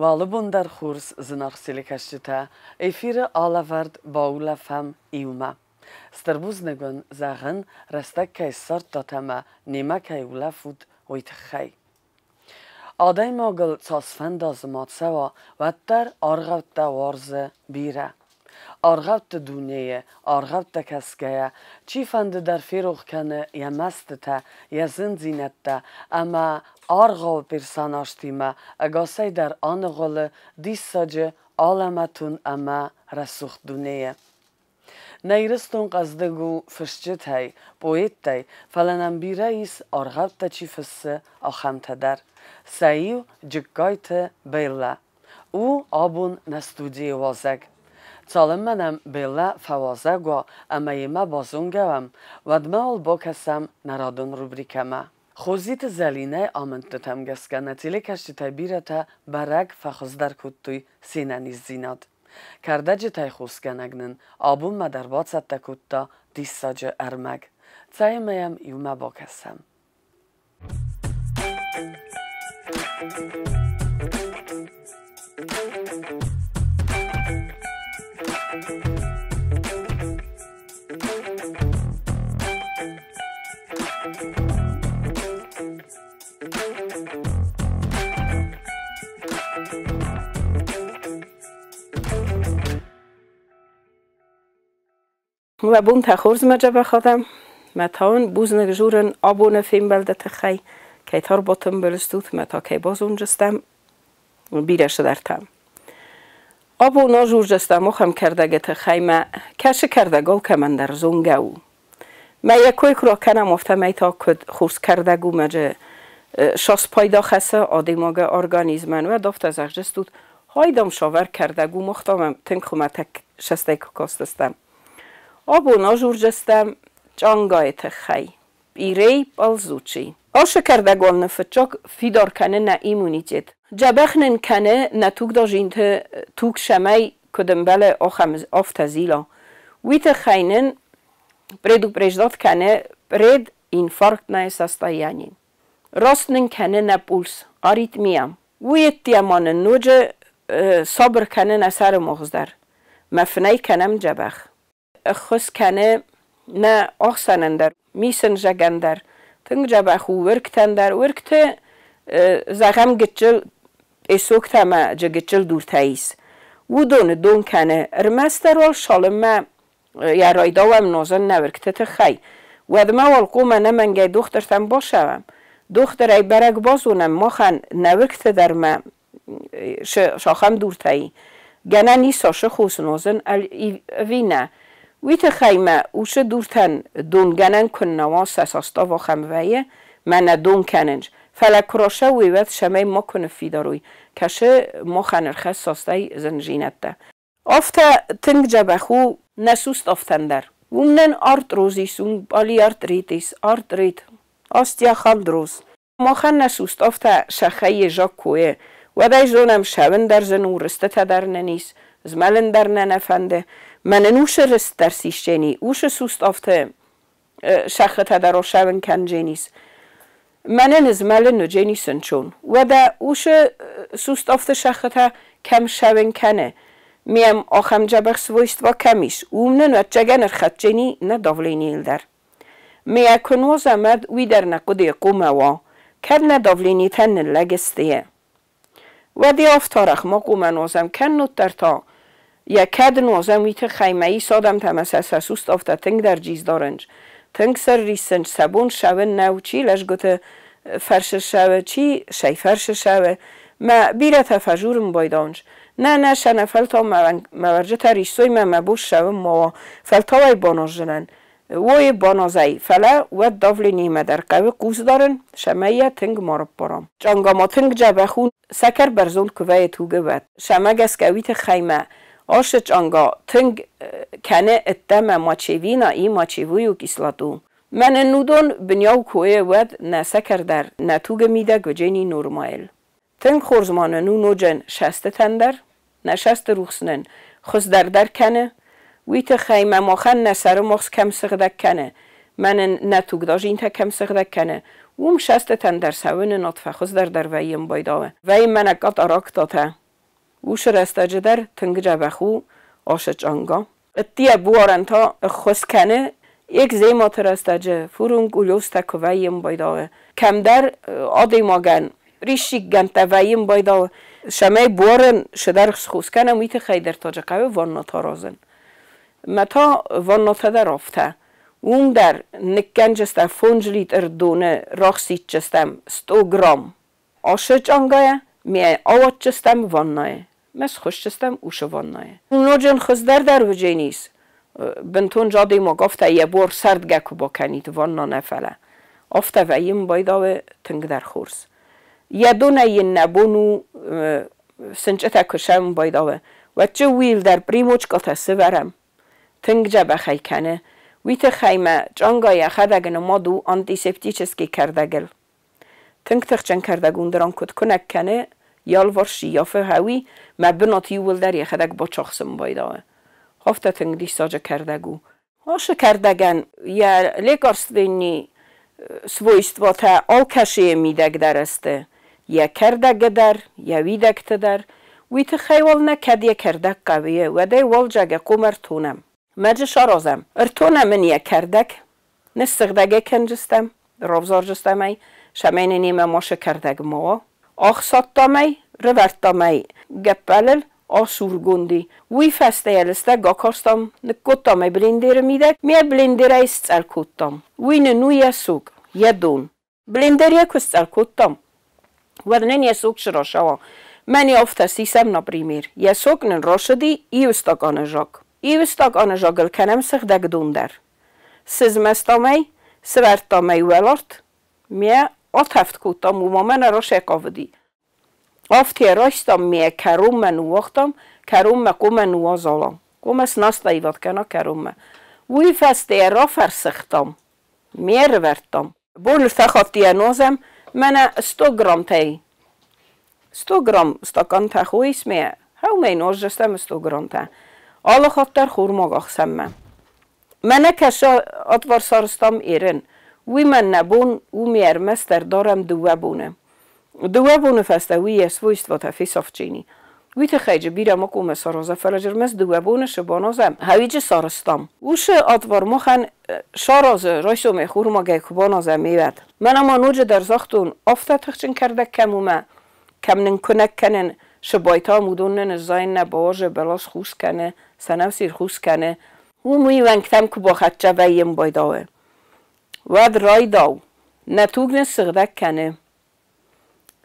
Уӕ алыбон дӕр хорз, зынаргъ телекӕсджытӕ! Эфиры алӕвӕрд «Баулӕфӕм иумӕ». Стыр бузныг уын зӕгъын, рӕстӕг кӕй ссардтат ӕмӕ немӕ кӕй улӕфут, уый тыххӕй. Адӕймагыл цасфӕнды азы ма цӕуа, уӕддӕр аргъӕуттӕ уарзы бирӕ. Аргъӕутты дунейы, аргъӕуттӕ кӕсгӕйӕ, чифӕнды дӕр ферох кӕны йӕ мӕстытӕ, йӕ зындзинӕдтӕ ӕмӕ аргъауы персонажтимӕ ӕгасӕй дӕр аныгъуылы диссаджы алӕмӕтон ӕмӕ рӕсугъд дунейы. Нӕ Ирыстон хъӕздыг у фысджытӕй, поэттӕй, фӕлӕ нӕм бирӕ ис аргъӕуттӕ чи фыссы, ахӕмтӕ дӕр. Сӕ иу Джыккайты Беллӕ. У абон нӕ студийы уазӕг. Цалынмӕ нӕм Беллӕ фӕуазӕг уа ӕмӕ йемӕ базонгӕ уӕм, уӕдмӕ уал бакӕсӕм нӕ радон рубрикӕмӕ. Хозиты Зӕлинӕйы амындтытӕм гӕсгӕ нӕ телекӕсджытӕй бирӕтӕ бӕрӕг фӕхуыздӕр кодтой се нӕниздзинад. Кӕрдӕджытӕй хосгӕнӕг нын абонмӕ дӕр бацӕттӕ кодта диссаджы ӕрмӕг. Цӕй ӕмӕ йӕм иумӕ бакӕсӕм. Уӕ бонтӕ хорз, мӕ дзӕбӕх адӕм! Мӕ та уын бузныг дзурын абоны фембӕлды тыххӕй, кӕй та ӕрбатымбыл стут мӕ та кӕй базондзыстӕм бирӕ цыдӕртӕ. Абон ажурдзыстӕм ахӕм кӕрдӕгы тыххӕй мӕ кӕцы кӕрдӕг алкӕмӕн дӕр зонгӕ у. Мӕ йӕ кой куы ракӕнӕм, афтӕмӕй та куыд хорз кӕрдӕг у мӕ дзы сас пайда хӕссы адӕймагы организмӕн, уӕд афтӕ зӕгъдзыстут, хайдам савӕр кӕрдӕг у, мах та мӕм тынг хуымӕтӕг сӕстӕй куы кастыстӕм. Абон ажурдзыстӕм Чъангайы тыххӕй. Пъирей ползучий. Ашы кӕрдӕгон нын фыццаг фидар кӕны нӕ иммунитет. Дзӕбӕх нын кӕны нӕ тугдадзинты туг цӕмӕй куыд ӕмбӕлы, ахӕм афтӕ зила. Уый тыххӕй нын предупреждать кӕны прединфарктное состояние. Раст нын кӕны нӕ пульс, аритмия. Уый ӕддейӕ ма нын ноджы сабыр кӕны нӕ сӕры магъз дӕр. Мӕ фынӕй кӕнӕм дзӕбӕх. Ӕххуыс кӕны нӕ ӕхсӕнӕн дӕр, мисынзӕгӕн дӕр. Тынг дзӕбӕх у уыргтӕн дӕр. Уыргты, зӕгъӕм, гыццыл пъесоктӕ ӕмӕ дзы гыццыл дуртӕ ис. Уыдоны дон кӕны. Ӕрмӕстдӕр уал цалынмӕ йӕ райдауӕм нозын нӕ уыргты тыххӕй, уӕдмӕ уал хъуамӕ ӕнӕмӕнгӕй дохтыртӕм бацӕуӕм. Дохтырӕй бӕрӕг базонӕм, махӕн нӕ уыргты дӕр ма сахӕм дуртӕ и. Гӕнӕн ис ашы хос нозын ӕви нӕ. Уый тыххӕй мӕ усы дуртӕн донгӕнӕн куыннӕ уа, сӕ состав ахӕм вӕййы, мӕнӕ дон кӕнынц. Фӕлӕ куы рацӕуой, уӕд цӕмӕй макуы ныффидар уой, кӕсы махӕн ӕрхӕсса стӕй зындзинӕдтӕ. Афтӕ тынг дзӕбӕх у нӕ суставтӕн дӕр. Уым нын артроз ис, уым полиартрит ис, артрит, остеохондроз. Махӕн нӕ суставтӕ сӕхӕй заг куы уӕд ӕй зонӕм, сӕвын дӕр зын у, рыстытӕ дӕр нын ис, змӕлын дӕр нӕ нӕ фӕнды. Мӕнӕн усы рыст дӕр систени, усы суставты сӕххытӕ дӕр осӕвын кӕндженис. Мӕнӕн змӕлын уыдженис ӕнцон. Уӕдӕ усы суставты сӕххытӕ кӕм сӕвын кӕны, миӕм ахӕм дзӕбӕх свойства кӕм ис, уым нын ӕцӕгӕн ӕрхӕцджени нӕ давленийыл дӕр. Миӕ куы нуазӕм, уӕд уый дӕр нӕ хъуыдыйы хъуамӕ уа, кӕд нӕ давленитӕ ныллӕг сты. Уӕд йӕ афтӕ ма хъуамӕ нуазӕм, кӕннод дӕр та йӕ кӕд нуазӕм, уый тыххӕй мӕ ис адӕмтӕ ӕмӕ сӕ сӕ суставтӕ тынгдӕр джиз дарынц, тынг сӕр риссынц, сӕ бон ссӕуын нӕу, чи лӕсгуыты фӕрсы ссӕуы, чи сӕй фӕрсы ссӕуы. Мӕ бирӕтӕ фӕжурын байдауынц. Нӕ, нӕ, сӕнӕ фӕлтау мӕ уӕрджытӕ риссой мӕ мӕ бон ссӕуын ма уа, фӕлтау ӕй баназдзынӕн. Уойы баназай, фӕлӕ уӕд давлениимӕ дӕр хъӕуы хъус дарын, цӕмӕй йӕ тынг ма рыппарӕм. Чъанга ма тынг дзӕбӕх у, сӕкӕр бӕрзонд куы вӕййы тугы, уӕд. Сӕмӕ гӕсгӕ уый тыххӕй мӕ ашы чъанга тынг кӕны ӕддӕмӕ мочевина и мочевую кислоту. Мӕнӕн уыдон бынӕу куы уӕд нӕ сӕкӕр дӕр нӕ тугы мидӕг уыджени нормайыл. Тынг хорз ма нын у ноджы сӕстытӕн дӕр, нӕ сӕсты рухс нын хуыздӕр дӕр кӕны. Уый тыххӕй мӕ махӕн нӕ сӕры магъз кӕм сыгъдӕг кӕны, мӕнӕн нӕ тугдадзинтӕ кӕм сыгъдӕг кӕны, уым сӕстытӕн дӕр цӕуыны над фӕхуыздӕр дӕр вӕййын байдауы. Вӕййы мӕнӕ катарактатӕ. Уыцы рӕстӕджы дӕр тынг дзӕбӕх у ацы чъанга. Ӕддейӕ буарӕн та ӕххуыс кӕны экзематы рӕстӕджы, фурункулезтӕ куы вӕййын байдайы, кӕмдӕр адӕймагӕн риссиггӕндтӕ вӕййын байдайы, цӕмӕй буарӕн цыдӕр схос кӕнӕм, уый тыххӕй дӕр та дзы хъӕуы ваннӕтӕ аразын. Мӕ та ваннӕтӕ дӕр афтӕ. Уым дӕр ныккӕнджыстӕм 5 литр доны рахсидджыстӕм 100 грамм. Ацы чъангайӕ ме ауадздзыстӕм ваннӕйы, ме схуысдзыстӕм уыцы ваннӕйы. Ноджы хуыздӕр дӕр уыдзӕнис, бынтон адӕймаг афтӕ йӕ буар сӕрдгӕ куы бакӕнид, ванна нӕ фӕлӕ. Афтӕ вӕййын байдауы тынгдӕр хорз. Йӕ донӕй йын нӕ бон у сынчъытӕ куы сӕм байдауы, уӕд чы уыйыл дӕр примочкӕтӕ сывӕрӕм. Тынг дзӕбӕхӕй кӕны. Уый тыххӕй мӕ чъанга йӕхӕдӕг нымад у антисептический кӕрдӕгыл. Тынг тыхджын кӕрдӕг ундыран куыд куынӕг кӕны, йӕ алыварс ййафы хӕуи, мӕ бынат иууылдӕр йӕхӕдӕг бацахсын байдайы. Афтӕ тынг диссаджы кӕрдӕг у. Ацы кӕрдӕгӕн йӕ лекарственный свойствотӕ алкӕцыйы мидӕг дӕр сты. Йӕ кӕрдӕгы дӕр, йӕ уидӕгты дӕр. Уый тыххӕй уал нӕ кӕд йӕ кӕрдӕг хъӕуы, уӕд ӕй уалдзӕгы хъом ӕртонӕм. Мӕ дзы саразӕм. Ӕртонӕм ын йӕ кӕрдӕг, ныссыгъдӕг ӕй кӕндзыстӕм, равзардзыстӕм ӕй, цӕмӕй нын йемӕ мацы кӕрдӕг ма уа. Ӕхсадтам ӕй, рывӕрдтам ӕй гӕппӕлыл, асургонди. Уый фӕстӕ йӕ лыстӕг акарстам, ныккодтам ӕй блендеры мидӕг, ме блендерӕй сцъӕл кодтам. Уый нын у йӕ сок, йӕ дон. Блендер йӕ куы сцъӕл кодтам, уӕд нын йӕ сок срасӕуа. Мӕн афтӕ сисӕм, например, йӕ сок нын рацыди иу стаканы заг. Иу стаканы загыл кӕнӕм сыгъдӕг дон дӕр. Сызмӕстам ӕй, сывӕрдтам ӕй уӕларт, ме атӕвд кодтам, уымӕ мӕнӕ расӕй хъавыди. Афтӕ райстам, ме кӕронмӕ ныууагътам, кӕронмӕ хъуамӕ ныууазала. Хъуамӕ снастаивад кӕна кӕронмӕ. Уый фӕстӕ йӕ рафӕрсыгътам, ме рывӕрдтам. Бон ӕртӕ хатты йӕ нуазӕм, мӕнӕ 100 граммтӕй. 100 грамм стакантӕ хойыс ме, хӕумӕй нуаздзыстӕм 100 граммтӕ. Алы хатт дӕр хормаг ахсӕнмӕ. Мӕнӕ кӕсы отвар сарӕзтам ерын. Уый мӕн нӕ бон у ме ӕрмӕстдӕр дарӕм 2 боны. 2 боны фӕстӕ уый йӕ свойствотӕ фесафджени. Уый тыххӕй джы бирӕ ма хъуамӕ сараза, фӕлӕ джы ӕрмӕст 2 боны цы баназӕм, хӕуиджы сарӕзтам. Уыцы отвар махӕн саразы райсомӕй хормагӕй куы баназӕм, уӕд. Мӕнӕ ма ноджыдӕр загътон, афтӕ тыхджын кӕрдӕг кӕм у мӕ, кӕм нын куынӕг кӕнын, цы байтам, уыдон нын сзайын нӕ бауарзы, бӕлас хус кӕны, сӕнӕфсир хус кӕны. Уым уый уӕнгтӕм куы бахӕццӕ вӕййын байдауы, уӕд райдау, нӕ туг нын сыгъдӕг кӕны.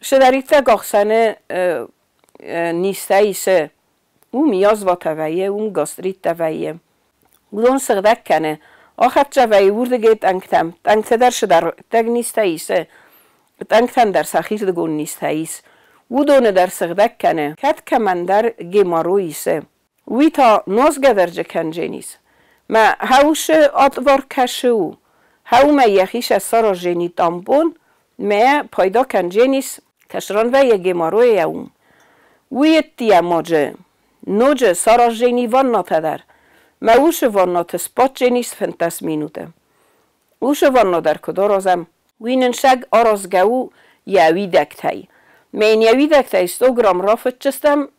Цыдӕриддӕр ахсӕны низтӕ исы, уым язватӕ вӕййы, уым гастриттӕ вӕййы. Уыдон сыгъдӕг кӕны. Ахӕццӕ вӕййы уырдыгӕй тъӕнгтӕм. Тъӕнгтӕ дӕр цыдӕриддӕр низтӕ исы, тъӕнгтӕн дӕр сӕхирдыгон низтӕ ис. Уыдоны дӕр сыгъдӕг кӕны. Кӕд кӕмӕндӕр геморрой исы, уый та нуазгӕ дӕр джы кӕндженис. Мӕ хӕусы отвар кӕсы у. Хӕумӕ йӕхи сӕ саразжени тампон, мӕ пайда кӕндженис, кӕсран вӕййы геморройӕ уым. Уый ӕддейӕ ма джы ноджы саразжени ваннатӕ дӕр. Мӕ уыцы ваннаты сбаддженис 15 минуты. Уыцы ванна дӕр куыд аразӕм, уый нын сӕг аразгӕ у йӕ уидӕгтӕй. Мӕ йын йӕ уидӕгтӕй 100 грамм рафыцджыстӕм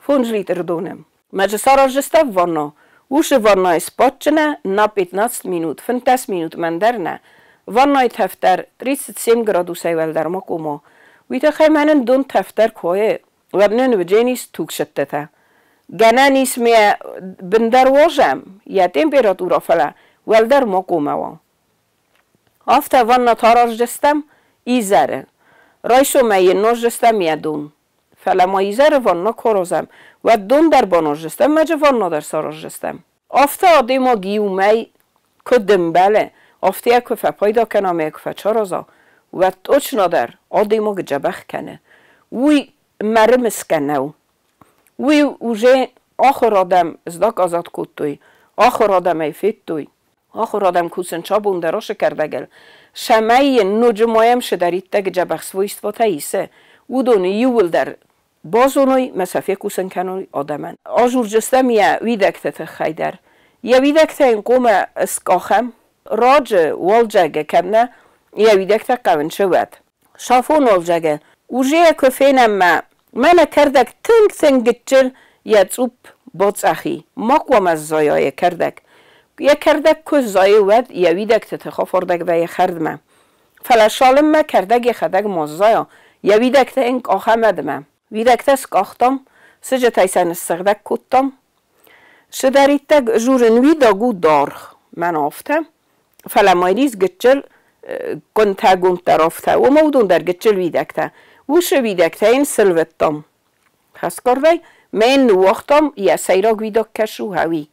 5 литр доны. Мӕ джы саразджыстӕм ванна. Уыцы ваннайы сбадджынӕ на 15 минут, 15 минут мӕн дӕр нӕ. Ваннайы тӕф дӕр 37 градусӕй уӕлдӕр ма кома. Уый тыххӕй мӕнӕн дон тӕф дӕр куы уӕд нын уыдзӕнис тугсӕттытӕ. Гӕнӕн ис ме бындӕр уозӕм, йӕ температурӕ, фӕлӕ уӕлдӕр ма кома уа. Афтӕ ванна таразджыстӕм изӕры. Райсомӕй йын нозджыстӕм йӕ дон. Фӕлӕ ма изӕры ванна куы аразӕм, уӕд дон дӕр банозджыстӕм, мӕ джы ванна дӕр саразджыстӕм. Афтӕ адӕймаг иу мӕй куыд ӕмбӕлы, афтӕ йӕ куы фӕпайда кӕна ӕмӕ йӕ куы фӕчараза, уӕд точно дӕр адӕймаг дзӕбӕх кӕны. Уый мӕрымысгӕ нӕу. Уый уже ахуыр адӕм сдоказать кодтой, ахуыр адӕмӕй федтой. Ахуыр адӕм кусын сабон дӕр ацы кӕрдӕгыл. Цӕмӕй йын ноджы ма йӕм цыдӕриддӕр дзӕбӕх свойствотӕ исы, уыдоны иууылдӕр базоной мӕ сӕ фехъусын кӕной адӕмӕн. Ажурджыстӕм йӕ уидӕгты тыххӕй дӕр. Йӕ уидӕгтӕ йын хъуамӕ скъахӕм, раджы уалдзӕгы кӕнӕ йӕ уидӕгтӕ хъӕуын уӕд. Сафон уалдзӕгы уже куы фенӕм мӕ Мӕнӕ кӕрдӕг тынг-тынг гыччыл йӕ цъупп бацъӕхи. Ма хъуамӕ сзайа йӕ кӕрдӕг. Йӕ кӕрдӕг куы сзайы, уӕд йӕ уидӕгты тых афардӕг вӕййы хӕрдмӕ. Фӕлӕ цалынмӕ кӕрдӕг йӕхӕдӕг ма сзайа, йӕ уидӕгтӕ йын къахӕм ӕдмӕ. Уидӕгтӕ скъахтам, сыджытӕй сӕ ныссыгъдӕг кодтам. Цыдӕриддӕр журын уидаг у даргъ, мӕн афтӕ, фӕлӕ ма йын ис гыццыл гуынтӕгонд дӕр афтӕ, уымӕ уыдон дӕр гыццыл уидӕгтӕ. Уыцы уидӕгтӕ йын сылвыдтам хӕсгардӕй, мӕ йын ныууагътам, йӕ сӕйраг уидаг кӕс у, гьӕуи,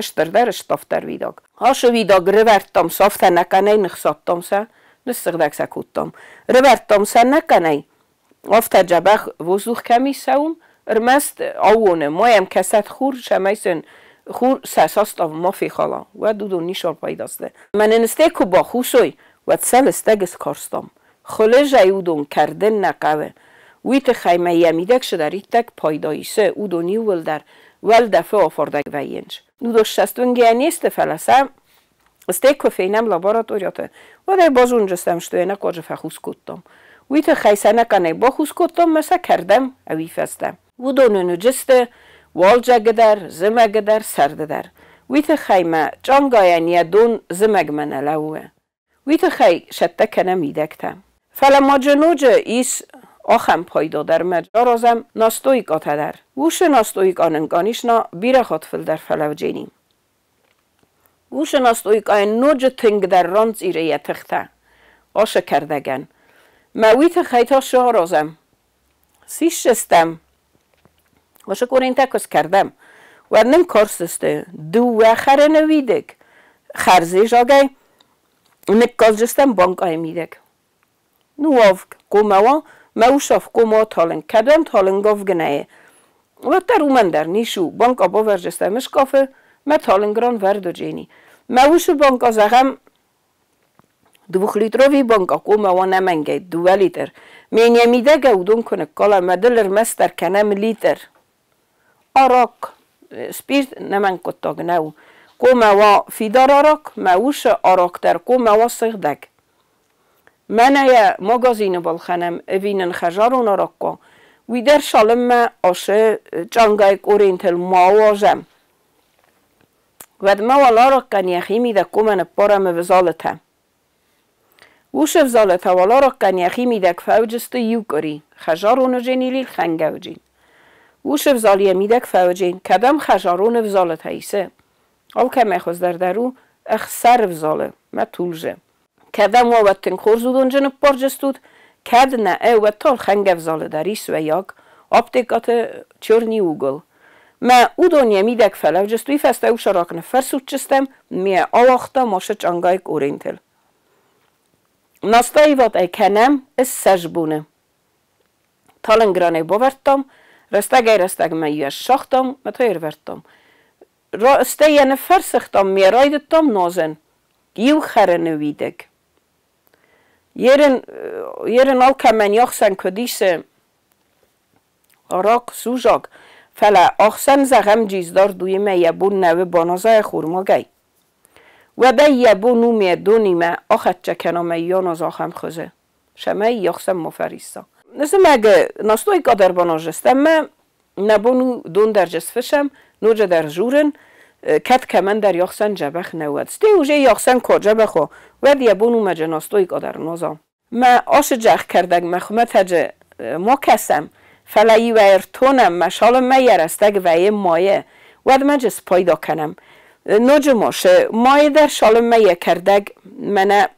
стырдӕр, ставддӕр уидаг. Ацы уидаг рывӕрдтам сӕ афтӕ нӕхъӕнӕй, ныхсадтам сӕ, ныссыгъдӕг сӕ кодтам. Рывӕрдтам сӕ нӕхъӕнӕй, афтӕ дзӕбӕх воздух кӕм ис уым, ӕрмӕст аууоны, ма йӕм кӕсӕд хур, цӕмӕй сын хур сӕ состав ма фехала, уӕд уыдон ницы пайда сты. Мӕнӕ стӕй куы бахус уой, уӕд сӕ лыстӕг скарстам. Хуылызӕй уыдон кӕрдын нӕ хъӕуы. Уый тыххӕй ма йӕ мидӕг цыдӕриддӕр пайда исы, уыдон иууылдӕр уӕлдӕфы афардӕг вӕййынц. Уыдон ссӕстуынгӕ не сты, фӕлӕ сӕ стӕй куы фенӕм лабораториаты, уӕд ӕй базондзыстӕм, что ӕнӕхъуаджы фӕхус кодтам. Уый тыххӕй сӕ ӕнӕхъӕнӕй бахус кодтам мӕ сӕ кӕрдӕм ӕви фӕстӕ. Уыдон ын уыдысты уалдзӕджы дӕр, зымӕджы дӕр, сӕрды дӕр. Уый тыххӕй ма чъангайӕн йӕ дон зымӕгмӕ нӕ лӕууы. Уый тыххӕй цӕттӕ кӕнӕм уидӕгтӕ. Фӕлӕ ма дзы ноджы ис ахӕм пайда дӕр мӕ аразӕм настойкатӕ дӕр. Уыцы настойка нын къанисна бирӕ хатт фылдӕр фӕлӕуджени. Уыцы настойкайӕн ноджы тынгдӕр ранцъиры йӕ тыхтӕ ацы кӕрдӕгӕн. Мӕ уый тыххӕй та цы аразӕм? Сисдзыстӕм, уыцы къоринтӕ куы скӕрдӕм, уӕд нын карсдзысты дыууӕ хӕрыны уидыг хӕрзизагӕй ныккалдзыстӕм банкъайы мидӕг. Ну авг хъуамӕ уа, мӕ ус авг хъуамӕ аталынг, кӕдӕм талынг авг нӕй, уӕддӕр уымӕн дӕр ницы у, банкъа бавӕрдзыстӕм скъафы, мӕ талынг ран вӕрд уыдзӕни. Мӕ усы банкъа, зӕгъӕм, двухлитровый банкъа хъуамӕ уа ӕнӕмӕнгӕй, 2 литр. Ме йӕ мидӕгӕй уыдон куы ныккалӕм, мӕ дыл ӕрмӕстдӕр кӕнӕм литр. Арахъхъ, спирт нӕмӕнг хъуыддаг нӕу. Хъуамӕ уа фидар арахъхъ, мӕ усы арахъхъ дӕр хъуамӕ уа сыгъдӕг. Мӕнӕ йӕ магазины балхӕнӕм ӕви нын хӕдзарон арахъхъ уа, уый дӕр цалынмӕ ацы чъангайы къоринтыл ма ауазӕм, уӕдмӕ уал арахъхъӕн йӕхи мидӕг хъуамӕ ныппарӕм ӕвзалытӕ. Уыцы ӕвзалытӕ уал арахъхъӕн йӕхи мидӕг фӕуыдзысты иу къуыри, хӕдзарон уыдзӕн или лхӕнгӕ уыдзӕн. Уыцы ӕвзалы йӕ мидӕг фӕуыдзӕн, кӕдӕм хӕдзарон ӕвзалытӕ исы. Алкӕмӕй хуыздӕр дӕр у ӕхсӕры ӕвзалы, мӕ тулдзы. Кӕдӕм уа, уӕд тынг хорз уыдонджы ныппардзыстут, кӕд нӕ, уӕд та ӕлхӕнгӕ ӕвзалы дӕр ис уӕййаг, аптекаты черный угол. Мӕ уыдон йӕ мидӕг фӕлӕуджысты, уый фӕстӕ ус арахъ ныффӕрсудджыстӕм, ме ауагътам ацы чъангайы къоринтыл. Настаивать ӕй кӕнӕм 20 боны. Талынг ранӕй бавӕрдтам, рӕстӕгӕй-рӕстӕгмӕ йӕ ссагътам, мӕ та ӕрывӕрдтам. Стӕй йӕ ныффӕрсыгътам, ме райдыдтам нуазын. Иу хӕрыны уидыг. Ерын алкӕмӕн йе хсӕн куыд исы арахъ, сусаг, фӕлӕ ахсӕн зӕгъӕм джиздард уыимӕ йӕ бон нӕу баназа ӕххормагӕй. Уӕд ӕй йӕ бон у ме донимӕ ахӕццӕ кӕна мӕ йаназ ахӕм хуызы, цӕмӕй йе хсӕн ма фӕрисса. Зымӕгы настойка дӕр баназдзыстӕм мӕ нӕ бон у дон дӕр сфыссӕм, ноджыдӕр журын, кӕд кӕмӕндӕр йе хсӕн дзӕбӕх нӕ уӕд. Стӕй уже йе хсӕн куы дзӕбӕх уа, уӕд йӕ бон у мӕ настойка дӕр нуаза. Мӕ ацы зӕхх кӕрдӕгмӕ хуымӕтӕджы ма кӕсӕм, фӕлӕ иу ӕртонӕм, мӕ цалынмӕ йӕ рӕстӕг вӕййы майы, уӕдмӕ дзы спайда кӕнӕм. Ноджы ма цы, майы дӕр цалынмӕ йӕ кӕрдӕг мӕнӕ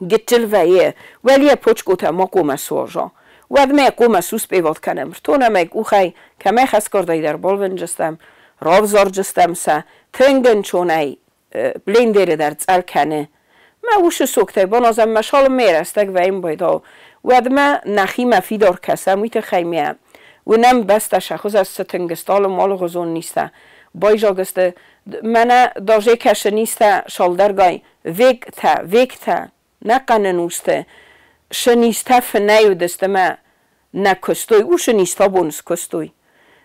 гыццыл вӕййы, уӕле почкотӕ ма хъуамӕ суаза. Уӕдмӕ йӕ хъуамӕ суспеват кӕнӕм. Ртонӕм ӕй къухӕй, кӕмӕй хӕсгардӕй дӕр балвӕнджыстӕм, равзарджыстӕм сӕ, тынг ӕнцонӕй блендеры дӕр цъӕл кӕны. Мӕ уыцы соктӕй баназӕм, мӕ цалынмӕ йӕ рӕстӕг вӕййын байдау, уӕдмӕ нӕхимӕ фидар кӕсӕм, уый тыххӕй мӕ уынӕм бӕстӕ сӕ цы тынг сты, алы алыгъуызон низтӕ байзаг сты. Мӕнӕ даже кӕсы низтӕ цалдӕргай вектӕ, вектӕ, нӕхъӕн ӕнусты цы низтӕ фынӕй уыдысты мӕ нӕ куыстой, уыцы низтӕ абон скуыстой.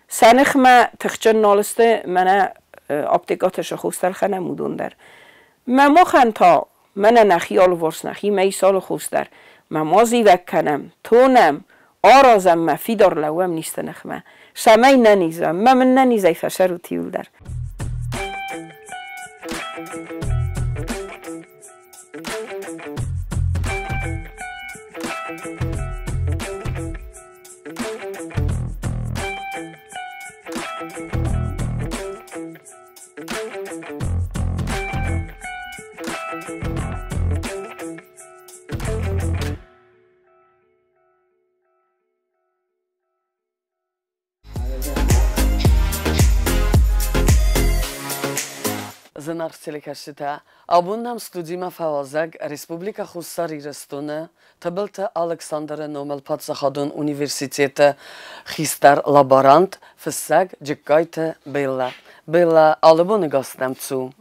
Сӕ ныхмӕ тыхджын нал сты мӕнӕ аптекаты цы хостӕ ӕлхӕнӕм, уыдон дӕр. Мӕ махӕн та мӕнӕ нӕхи алыварс нӕхимӕ ис алы хос дӕр. Мӕ ма зивӕг кӕнӕм, тонӕм, Аразӕм мӕ, фидар лӕууӕм низты ныхмӕ. Цӕмӕй нӕниз уӕм, мӕ мын нӕнизӕй фӕсӕрут иуылдӕр. Зынаргъ телекӕсджытӕ, абон нӕм студимӕ фӕуазӕг Республикӕ Хуссар Ирыстоны Тыбылты Алыксандры номыл паддзахадон университеты хистӕр лаборант, фыссӕг Джыккайты Беллӕ. Беллӕ, алыбоны гас нӕм цу.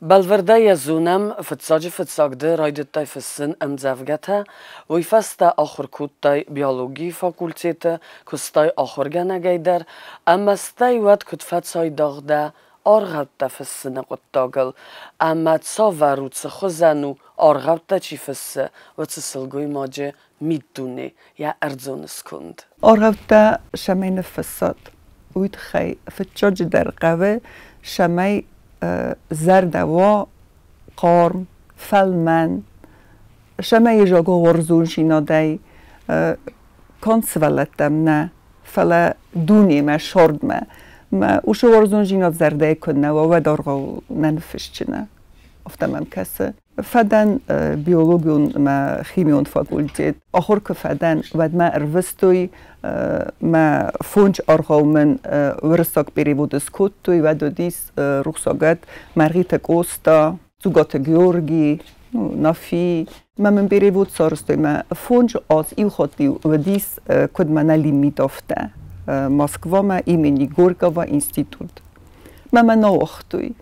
Бӕлвырдӕй йӕ зонӕм, фыццаджы-фыццаг ды райдыдтай фыссын ӕмдзӕвгӕтӕ, уый фӕстӕ ахуыр кодтай биологийы факультеты, куыстай ахуыргӕнӕгӕй дӕр, ӕмӕ стӕй уӕд куыд фӕцайдагъ дӕ аргъӕуттӕ фыссыны хъуыддагыл ӕмӕ цавӕр у, цы хуызӕн у, аргъӕуттӕ чи фыссы, уыцы сылгоймаджы миддуне, йӕ ӕрдзон сконд? Аргъӕуттӕ цӕмӕй ныффыссат, уый тыххӕй фыццаджыдӕр хъӕуы, цӕмӕй зӕрдӕ уа хъарм, фӕлмӕн, цӕмӕй зӕгъа уарзондзинадӕй канд сывӕллӕттӕм нӕ, фӕлӕ дунемӕ, сӕрдмӕ. Мӕ уыцы уарзондзинад зӕрдӕйы куы нӕ уа, уӕд аргъау нӕ ныффысджынӕ. Афтӕ мӕм кӕсы. Фӕдӕн биологион ӕмӕ химион факультет. Ахуыр куы фӕдӕн, уӕд мӕ ӕрвыстой, мӕ фондз аргъау мын уырыссаг переводы скодтой, уӕд уыдис рухсагӕд Мӕргъиты Къоста, Цугаты Георги, Нафи. Мӕ мын перевод сарӕзтой мӕ фондз аз иу хатт-иу уыдис, куыд мӕнӕ лимит афтӕ. Москвамӕ имени Горького институт. Мӕ мӕ нӕ уагътой.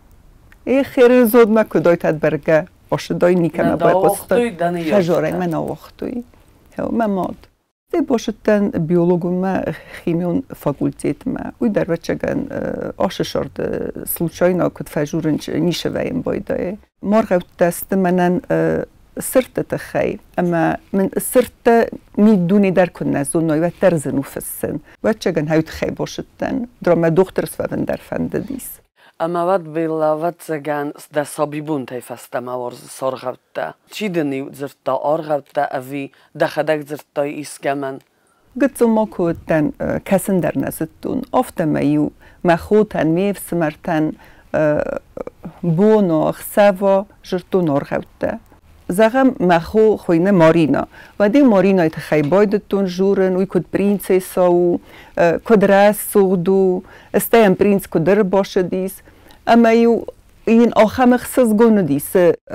Эх, ерызодмӕ куыд айтад бӕргӕ, осыдой никӕмӕ байхъуыстой. Хӕзорӕй мӕ нӕ уагътой. Мӕ мад. Башыдтӕн биологонмӕ химион факультетмӕ. Уый дӕр ӕвӕццӕгӕн ашы сӕрды случайно куыд фӕжурын ницы вӕййын байдайы. Маргъӕуттӕ сты мӕнӕн сырдты тыххӕй, ӕмӕ мын сырдтӕ миддуне дӕр куыннӕ зоной, уӕддӕр зын у фыссын. Ӕвӕццӕгӕн хӕй тыххӕй башыдтӕн. Драмӕ дохтыр суӕвын дӕр фӕндыдис. Ӕмӕ уӕд Беллӕ, ӕвӕццӕгӕн, дӕ сабибонтӕй фӕстӕмӕ уарзыс аргъӕуттӕ. Чи дын-иу дзырдта аргъӕуттӕ ӕви дӕхӕдӕг дзырдтай искӕмӕн? Гыццыл ма куы уыдтӕн, кӕсын дӕр нӕ зыдтон, афтӕмӕй-иу мӕ хотӕн, ме фсымӕртӕн боно, ӕхсӕвӕ зыдтон аргъӕуттӕ. Зӕгъӕм, мӕ хо хуыйны Марина. Уӕд-иу Маринайы тыххӕй байдыдтон журын, уый куыд принцесса у, куыд рӕсугъд у, стӕй йӕм принц куыд ӕрбацыдис. Ӕмӕ-иу йын ахӕм ӕхсызгон уыдис,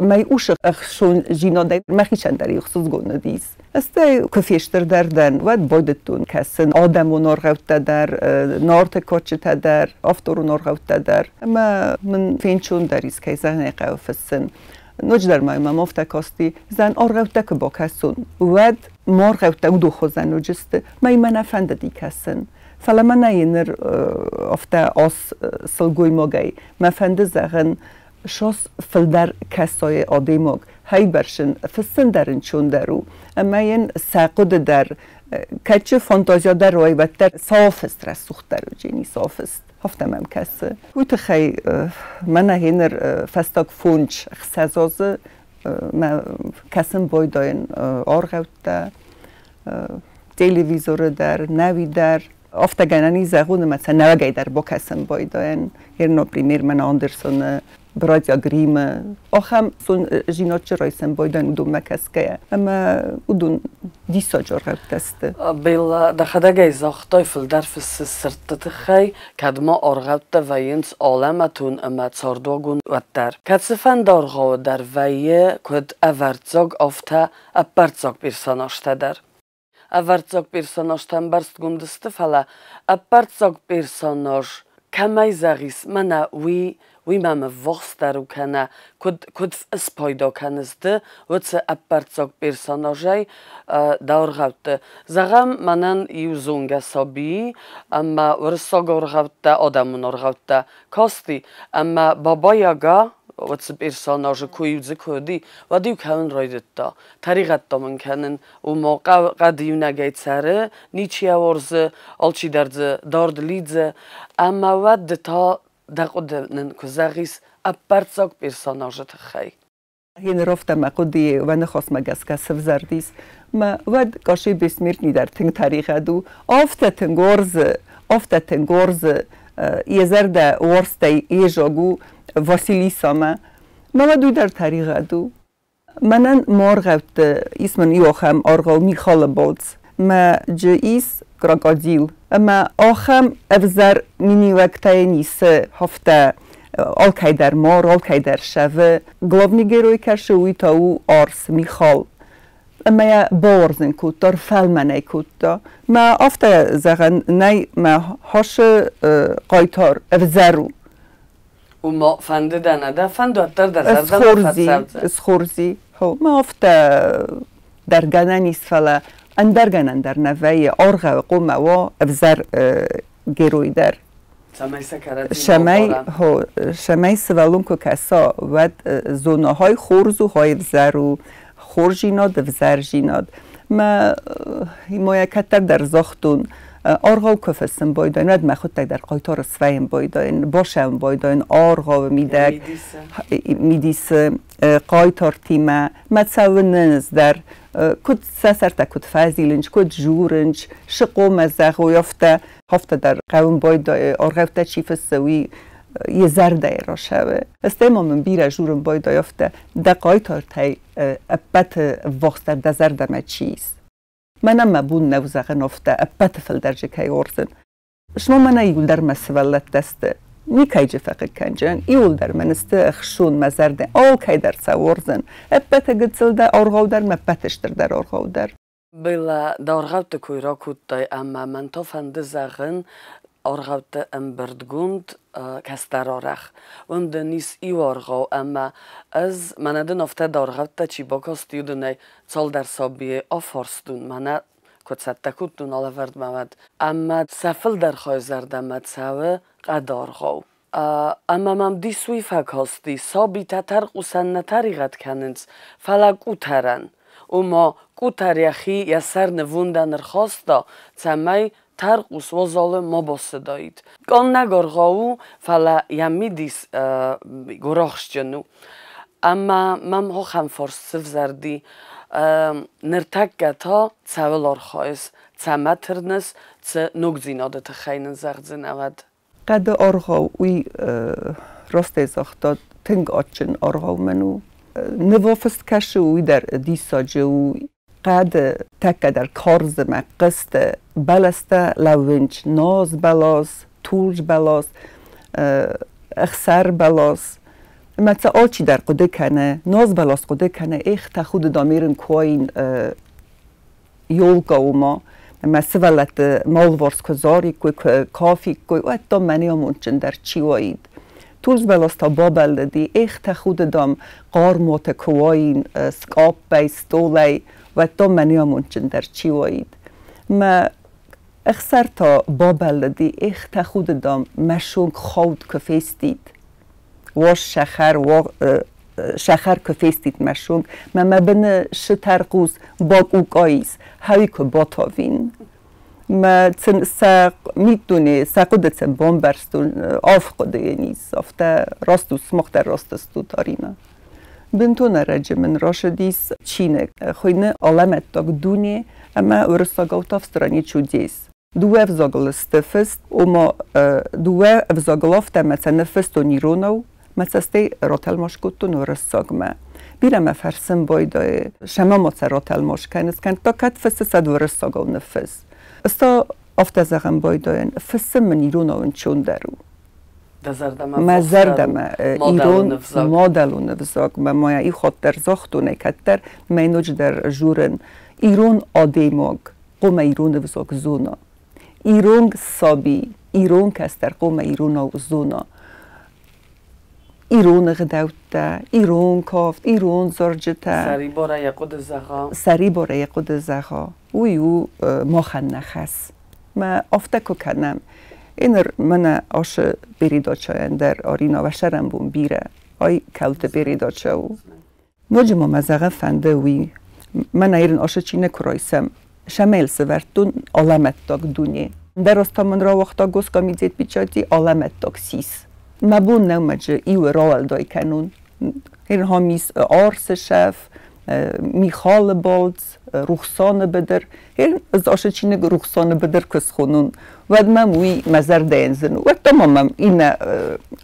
мӕ усы ӕхсондзинадӕй мӕхицӕн дӕр ӕхсызгон уыдис. Стӕй куы фестырдӕр дӕн, уӕд байдыдтон кӕсын адӕмон аргъӕуттӕ дӕр, Нарты кадджытӕ дӕр, авторон аргъӕуттӕ дӕр. Ӕмӕ мын фенцондӕр ис, кӕй зӕгъын ӕй хъӕуы, фыссын. Ноджыдӕр ма мӕм афтӕ касти, зӕн аргъӕуттӕ куы бакӕсон, уӕд ма аргъӕуттӕ уыдон хуызӕн уыдысты, мӕ мӕ нӕ фӕндыди кӕсын. Фӕлӕ мӕнӕ ныр афтӕ ас сылгоймагӕй мӕ фӕнды зӕгъын, сос фылдӕр кӕсой адӕймаг, хӕйбӕрсын, фыссын дӕр ӕнцондӕр у, ӕмӕ йын сӕ хъуыды дӕр, кӕд фантазия дӕр уай, уӕддӕр сафыст рӕсугъддӕр уыджени сафыст. Афтӕ мӕм кӕсы. Уый тыххӕй мӕнӕ ныр фӕстаг фондз-ӕхсӕз азы мӕ кӕсын байдайын аргъӕуттӕ, телевизоры дӕр, нӕуи дӕр. Афтӕ гӕнӕн ис зӕгъон, ӕмӕ сӕ нӕуӕгӕй дӕр бакӕсын байдайын. Например, мӕнӕ Андерсоны Братья Гриммы ахӕм зинадджы райсӕн байдайын уыдонмӕ кӕсгӕйӕ. Ӕмӕ уыдон диссаджы аргъӕуттӕ сты. Белла, дӕхӕдӕг ӕй загътай, фылдӕр фыссыс сырдты тыххӕй, кӕд ма аргъӕуттӕ вӕййынц алӕмӕтон ӕмӕ цардуагон, уӕддӕр. Кӕцыфӕнды аргъауы дӕр вӕййы куыд ӕвӕрццаг, афтӕ ӕппӕрццаг персонажтӕ дӕр. Ӕвӕрццаг персонажтӕ ӕмбӕрстгонд сты, фӕлӕ ӕппӕрццаг персонаж кӕмӕй зӕгъис, мӕнӕ уый, уый мӕм ӕввахсдӕр у кӕнӕ куыд, куыд спайда кӕныс ды уыцы ӕппӕрццаг персонажӕй дӕ аргъӕутты. Зӕгъӕм, мӕнӕн иу зонгӕ саби ӕмӕ уырыссаг аргъӕуттӕ, адӕмон аргъӕуттӕ касти, ӕмӕ Баба Яга Уыцы персонажы куы-иу дзы куы уыди, уӕд-иу кӕуын райдыдта. Тӕригъӕдтӕ мын кӕнын, уымӕ хъӕды иунӕгӕй цӕры, ничи йӕ уарзы, алчидӕр дзы дард лидзы. Ӕмӕ уӕд ды та дӕ хъуыды нын куы зӕгъис ӕппӕрццаг персонажы тыххӕй. Генеровтӕ мӕ хъуыдыйы уӕ ныхасмӕ гӕсгӕ сывзӕрдис. Мӕ уӕд Кощей Бессмертный дӕр тынг тӕригъӕд у. Афтӕ тынг уарзы, афтӕ тынг уарзы, йӕ зӕрдӕ уарзтӕй йезаг у Василисамӕ. Мӕ уӕд уый дӕр тӕригъӕд у. Мӕнӕн маргъӕутты ис мын иу ахӕм аргъау Михалы балц. Мӕ джы ис крокодил. Ӕмӕ ахӕм ӕвзӕр миниуӕгтӕ йын исы афтӕ алкӕй дӕр мар, алкӕй дӕр сӕвы. Главный герой кӕсы, уый та у арс Михал. Ӕмӕ йӕ бауарзын кодта, ӕрфӕлмӕн ӕй кодта. Мӕ афтӕ зӕгъӕн нӕй, мӕ хӕсы хъайтар ӕвзӕр у. Уымӕ фӕнды дӕ, нӕ дӕ фӕнды, уӕддӕр дӕ зӕрдӕмӕ фӕцӕудзӕн. Схорзи. Мӕ афтӕ дӕр гӕнӕн ис, фӕлӕ ӕндӕр гӕнӕн дӕр нӕ вӕййы. Аргъауы хъуамӕ уа ӕвзӕр герой дӕр. Цӕмӕй сӕ кӕрӕдзи Цӕмӕй, хо, цӕмӕй сывӕллон куы кӕса, уӕд зона хай хорз у, хай ӕвзӕр у, хорздзинад, ӕвзӕрдзинад. Мӕ мойӕ кӕддӕр дӕр загътон, аргъау куы фыссын байдайын, уӕд мӕхуыдтӕг дӕр хъайтары свӕййын байдайын, басӕуын байдайын аргъауы мидӕг, мидисы хъайтартимӕ, мӕ цӕуынынц дӕр, куыд сӕ сӕртӕ куыд фӕзилынц, куыд журынц, цы хъомӕ зӕгъой, афтӕ афтӕ дӕр хъӕуын байдайы, аргъӕуттӕ чи фыссы, уый йӕ зӕрдӕйы расӕуы. Стӕй ма мын бирӕ журын байдайы афтӕ, дӕ хъайтартӕй ӕппӕты ӕввахсдӕр дӕ зӕрдӕмӕ чи ис. Мӕнӕн мӕ бон нӕу зӕгъын афтӕ, ӕппӕты фылдӕр джы кӕй уарзын. Сма мӕнӕ иуылдӕр мӕ сывӕллӕттӕ сты. Никӕй джы фӕхъыг кӕнджын, иуылдӕр мӕн сты ӕхсон мӕ зӕрдӕ, алкӕй дӕр сӕ уарзын. Ӕппӕты гыццыл дӕр аргъау дӕр, мӕ ӕппӕты стырдӕр аргъау дӕр. Беллӕ, дӕ аргъӕутты кой ракодтай ӕмӕ мӕн та фӕнды зӕгъын, аргъӕутты ӕмбырдгонд кӕстӕр арӕх. Уым дын ис иу аргъау ӕмӕ ӕз, мӕнӕ дын афтӕ дӕ аргъӕуттӕ чи бакаст, уыдонӕй цалдӕр сабийы афарстон, мӕнӕ куыд цӕттӕ кодтон алӕвӕрдмӕ, уӕд. Ӕмӕ сӕ фылдӕр хай зӕрдӕмӕ цӕуы хъӕдаргъау. Ӕмӕ мӕм дис уый фӕкасти, сабитӕ тӕрхъусӕн нӕ тӕригъӕд кӕнынц, фӕлӕ къутӕрӕн. Ома, къутӕр йӕхи йӕ сӕр нывондӕн ӕрхаста, цӕмӕй тӕрхъус уазалы ма бацыдаид. Къаннӕг аргъау у, фӕлӕ йӕ мидис гуырахстджын у. Ӕмӕ мӕм ахӕм фарст сывзӕрди: ныртӕккӕ та цӕуыл архайыс, цӕмӕ тырныс, цы ногдзинады тыххӕй нын зӕгъдзынӕ уӕд? Хъӕды аргъау уый растӕй загъта, тынг адджын аргъау мын у. Нывофыст кӕсы, уый дӕр диссаджы у. Хъӕды тӕккӕ дӕр карзы мӕ хъызты бӕлӕстӕ лӕууынц наз бӕлас, тулдз бӕлас, ӕхсӕр бӕлас. Ӕмӕ сӕ алчидӕр хъуыды кӕны, наз бӕлас хъуыды кӕны, эх, тӕхуды дам ирын куы уаин ёлка уыма. Ӕмӕ сывӕллӕтты малварс куы зариккой, куы кафиккой, уӕд та мӕнӕ амондджындӕр чи уаид. Тулдз бӕлас та бабӕллыди, эх, тӕхуды дам хъармоты куы уаин скъаппӕй, стъолӕй, уӕд та мӕнӕ амондджындӕр чи уаид. Мӕ ӕхсӕр та бабӕллыди, эх, тӕхуды дам мӕ сонг хауд куы фестид. Уас сӕхӕр, сӕхӕр куы фестид мӕ сонг, мӕ мӕ быны шы тӕрхъус бакъукъа ис, хауи куы батавин. Мӕ цын сӕ миддуне, сӕ хъуыды цын бамбӕрстон, арф хъуыды йын ис, афтӕ раст у, сымах дӕр раст стут, Арина. Бынтон ӕрӕджы мын рашыдис чиныг, хуыйны Алӕмӕттаг дуне ӕмӕ уырыссагау та В стране чудес. Дыууӕ ӕвзагыл сты фыст, ома дыууӕ ӕвзагыл афтӕ мӕ сӕ ныффыстон иронау, мӕ цӕстӕй ратӕлмац кодтон уырыссагмӕ. Бирӕ мӕ фӕрсын байдайы, сӕ ма сӕ ратӕлмац кӕныс, кӕн та кӕд фыссыс, ӕд уырыссагау ныффыс. Ӕз та афтӕ зӕгъын байдайын, фыссын мын иронау ӕнцондӕр у. Мӕ зӕрдӕмӕ ирон мадӕлон ӕвзаг, мӕ ма иу хатт дӕр загътон ӕй кӕддӕр, мӕ ноджыдӕр журын, ирон адӕймаг хъуамӕ ирон ӕвзаг зона. Ирон саби, ирон кӕстӕр хъуамӕ иронау зона. Ирон ӕгъдӕуттӕ, ирон кафт, ирон зарджытӕ. Сӕрибарӕй йӕ хъуыды зӕгъа. Сӕрибарӕй йӕ хъуыды зӕгъа. Уый у махӕн нӕ хӕс. Мӕ афтӕ куы кӕнӕм, Еныр мӕнӕ ашы передачӕйӕн дӕр Арина вӕсӕрӕнбон бирӕ. Ай кӕуылты передачӕ у. Ноджы ма мӕ зӕгъын фӕнды уый, мӕнӕ ирын ашы чиныг куы райсӕм, сӕмӕ сӕвӕрдтон алӕмӕттаг дуне. Ӕндӕр аз та мын рауагъта Госкомитет печати алӕмӕттаг сис. Мӕ бон нӕу мӕджы иуы рауӕлдай кӕнон. Ирхамис арсы шеф, Михалы балц, Рухсаны быдыр. Ӕз ашы чиныг Рухсаны быдыр куы схонон, уӕд мӕм уый мӕ зӕрдӕйӕн зын у. Уӕд та ма мӕм иннӕ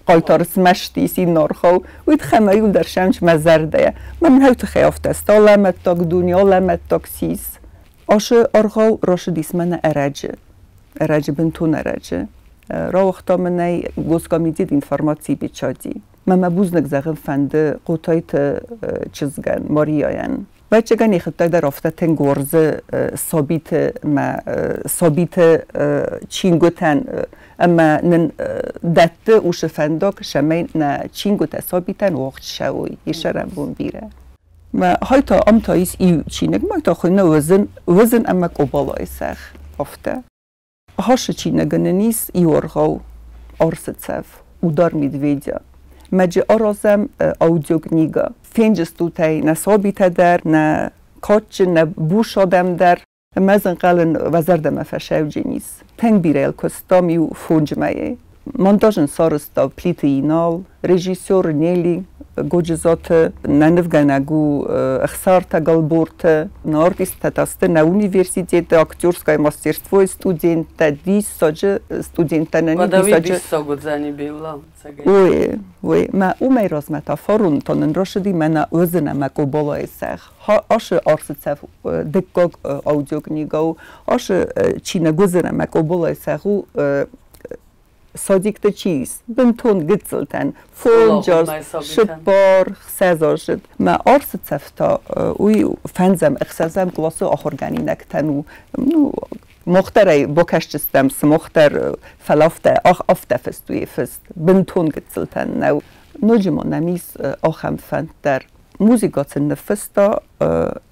хъайтары смӕсты ис иннӕ аргъау. Уый тыххӕй мӕ иуылдӕр сӕмс мӕ зӕрдӕйӕ. Мӕн хӕу тыххӕй афтӕ сты алӕмӕттаг дуне, алӕмӕттаг сис. Ашы аргъау рашыдис мӕнӕ ӕрӕджы. Ӕрӕджы, бынтон ӕрӕджы. Рауагъта мын ӕй Госкомитет информацийы печати. Мӕ мӕ бузныг зӕгъын фӕнды Хъотайты чызгӕн, Марияйӕн. Ӕвӕццӕгӕн йӕхӕдӕг дӕр афтӕ тынг уарзы сабиты мӕ сабиты чингуытӕн ӕмӕ нын дӕтты уыцы фӕндаг, цӕмӕй нӕ чингуытӕ сабитӕн уагъд цӕуой, йӕ сӕрӕнбон бирӕ. Мӕ хай та ам та ис иу чиныг, мӕ та хуыйны Уызын, Уызын ӕмӕ Къобалайы сӕгъ, афтӕ. Хашы чиныгы нын ис иу аргъау Арсы цӕф, Удар медведя. Мӕджы аразӕм аудиокнига. Фенджыстутӕй нӕ сабитӕ дӕр, нӕ кадджын, нӕ бус адӕм дӕр. Мӕ ӕнхъӕлын уӕ зӕрдӕмӕ фӕсӕвджын ис. Тынг бирӕ йыл куыстам иу фондз мӕйы. Монтаж ын сарӕзта Плиты Инал, режиссер Нелли Годжызаты, нӕ нывгӕнӕг у Ӕхсарта Галборты, нӕ артисттӕ та сты нӕ университеты актерское мастерствойы студенттӕ, диссаджы студенттӕ нӕ диссаджы. Диссаг уыдзӕни Белла. Ой, ой, мӕ уымӕй размӕ та фарон та нын рашыди мӕнӕ Озын ӕмӕ Къобалайы сӕгъ. Ашы арсы цӕф дыккаг аудиокнига у, ашы чиныг Озын ӕмӕ Къобалайы сӕгъ у садикты чи ис, бынтон гыццылтӕн, фондз цыппар, хсӕз Мӕ арсы цӕф та уый фӕндзӕм, ӕхсӕзӕм къласы ахуыргӕнинӕгтӕн у. Ну, мах дӕр ӕй бакӕсдзыстӕм, сымах дӕр, фӕлӕ афтӕ, афтӕ фыст у йӕ фыст, бынтон гыццылтӕн нӕу. Ноджы ма нӕм ис ахӕм фӕнд дӕр. Музыка сын ныффыста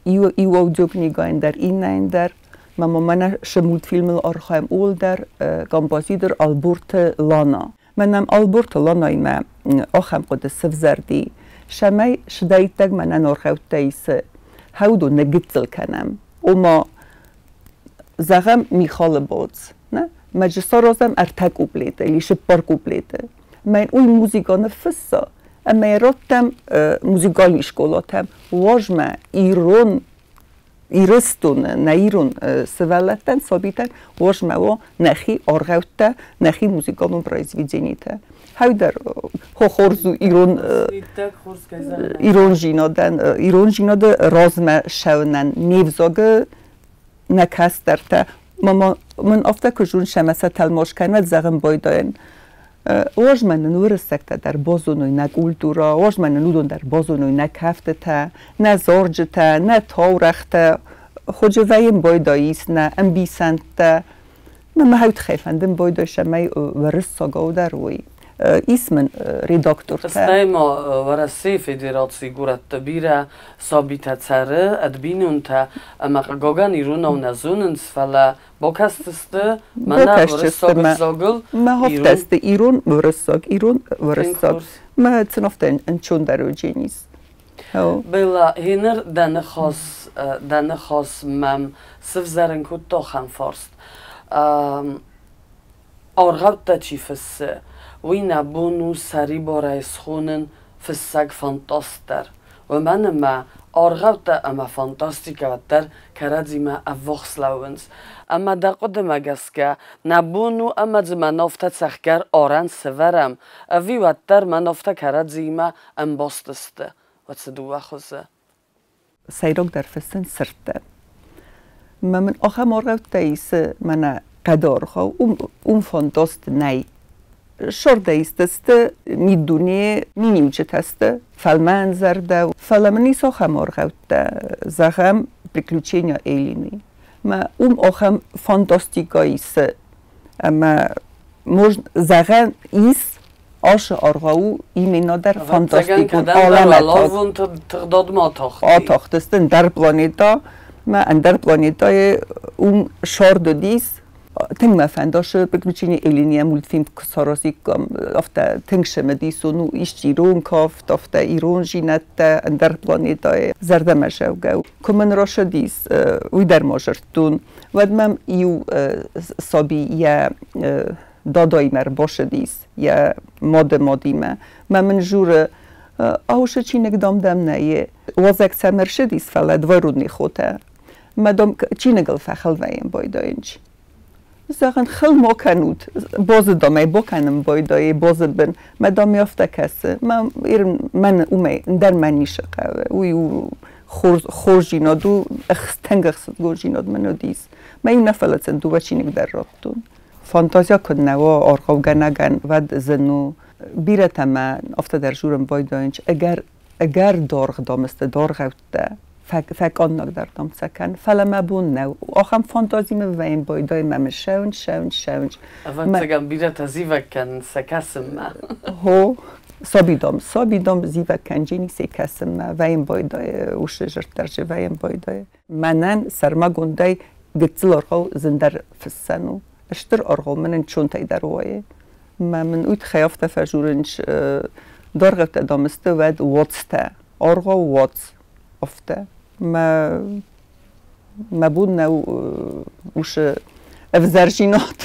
иу, иу аудиокнигӕйӕн дӕр, иннӕйӕн дӕр. Мӕ ма мӕнӕ шы мультфильмыл архайӕм, ууыл дӕр композитор Ӕлборты Лана. Мӕнӕм Ӕлборты Ланаимӕ ахӕм хъуыды сывзӕрди, цӕмӕй сыдӕйттӕг мӕнӕн аргъӕуттӕ исы, хӕудон ныггыццыл кӕнӕм. Ома, зӕгъӕм, Михалы балц. Нӕ? Мӕ саразӕм ӕртӕ куплеты или цыппар куплеты. Мӕ уый музыка ныффысса, ӕмӕ йӕ раттӕм музыкальный скъолатӕм. Уазмӕ ирон Ирыстоны нӕ ирон сывӕллӕттӕн, сабитӕн уазмӕ уа нӕхи аргъӕуттӕ, нӕхи музыкалон произведенитӕ. Хӕвдӕр хорз у ирон иронзинадӕн, иронзинады размӕ ссӕуынӕн не взагы нӕ кӕстӕртӕ. Мама мын афтӕ куы зон, сӕмӕ сӕ тӕлмац кӕнӕд зӕгъын байдайын. Уазмӕ нын уырыссӕгтӕ дӕр базоной нӕ культурӕ, уазмӕ нын уыдон дӕр базоной нӕ кӕфтытӕ, нӕ зарджытӕ, нӕ таурӕгътӕ. Ходжы вӕййын байдайис нӕ ӕмбисӕндтӕ. Мӕ хӕй тыххӕй фӕндын байдай, цӕмӕй уырыссагау дӕр уой. Ис мын редактортӕ. Стӕй ма Уӕрӕсейы Федерацийы горӕтты бирӕ сабитӕ цӕры ӕд бинонтӕ, ӕмӕ хъыгагӕн иронау нӕ зонынц, фӕлӕ бакастысты мӕнӕ уырыссаг ӕвзагыл. Мӕ афтӕ ирон уырыссаг, ирон уырыссаг. Мӕ сын афтӕ ӕнцондӕр уыдзӕнис. Белла, гъеныр дӕ ныхас мӕм сывзӕрын кодта ахӕм фарст. Аргъӕуттӕ чи фыссы, уый нӕ бон у сӕрибарӕй схонын фыссӕг фантаст дӕр. Уымӕн ӕмӕ аргъӕуттӕ ӕмӕ фантастикӕ уӕддӕр кӕрӕдзимӕ ӕввахс лӕууынц. Ӕмӕ дӕ хъуыдымӕ гӕсгӕ, нӕ бон у ӕмӕ дзы мӕн афтӕ цӕхгӕр арӕн сӕвӕрӕм, ӕви уӕддӕр мӕн афтӕ кӕрӕдзиимӕ ӕмбаст сты, уыцы дыууӕ хуызы? Сӕйрагдӕр фыссын сырдтӕ. Мӕ мын ахӕм аргъӕуттӕ исы мӕнӕ хъӕды аргъау, уым фантаст нӕй. Сырдӕй сты миддуне миниуджытӕ сты, фӕлмӕн зӕрдӕ. Фӕлӕ мын ис ахӕм аргъӕуттӕ, зӕгъӕм, Приключения Элины. Мӕ уым ахӕм фантастикӕ исы, ӕмӕ зӕгъӕн ис, ашы аргъау именно дӕр фантастикон алӕмӕтаг. Атахтысты ӕндӕр планетӕ, мӕ ӕндӕр планетӕйы уым сӕрд уыдис. Тынг мӕ фӕнды ашы Приключения Эллиния мультфильм куы саразиккам, афтӕ тынг цымыдисон у, исчи ирон кафт, афтӕ ирон зинӕдтӕ ӕндӕр планетӕйы зӕрдӕмӕзӕугӕ у. Куы мын рацыдис, уый дӕр ма зыдтон, уӕд мӕм иу саби йӕ дадаимӕ ӕрбацыдис, йӕ мады мадимӕ. Мӕ мын журы, аушы чиныг дам дӕм нӕй. Уазӕг сӕм ӕрсыдис, фӕлӕ двоюродный хотӕ. Мӕ дам чиныгыл фӕхыл вӕййын байдайынч. Зӕгъын, хыл ма кӕнут, базы дам ӕй бакӕнын байдайы, базы бын. Мӕ дам афтӕ кӕсы. Мӕ мӕн уымӕй ӕндӕр мӕн ницы хъӕуы. Уый у хорз хорздзинад у, тынг ӕхсызгондзинад мын уыдис. Мӕ иу нӕ фӕлӕ сын дыууӕ чиныг дӕр радтон. Фантазия куыд нӕ уа аргъаугӕнӕгӕн, уӕд зын у. Бирӕтӕ мӕ афтӕ дӕр журын байдайынц, ӕгӕр ӕгӕр даргъ дам сты, дӕргъӕвттӕ, фӕкъаннӕгдӕр дам сӕ кӕн, фӕлӕ мӕ бон нӕу. Ахӕм фантазимӕ вӕййын байдайы мӕ мын ссӕуынц, ссӕуынц, ссӕуынц. Ӕвӕццӕгӕн, бирӕтӕ зивӕг кӕнынц сӕ кӕсынмӕ. Хо, саби дам, саби дам зивӕг кӕнджени сӕ кӕсынмӕ, вӕййын байдайы, усы зӕрддӕрджы вӕййын байдайы. Мӕнӕн сӕрмагондӕй гыццыл аргъау зындӕр фыссӕн у. Стыр аргъау мын ӕнцонтӕй дӕр уайы. Мӕ мын уый тыххӕй афтӕ фӕжурынц, дӕргъӕвттӕ дам сты, уӕд уоцтӕ. Аргъау уоц афтӕ. Мӕ мӕ бон нӕу усы ӕвзӕрдзинад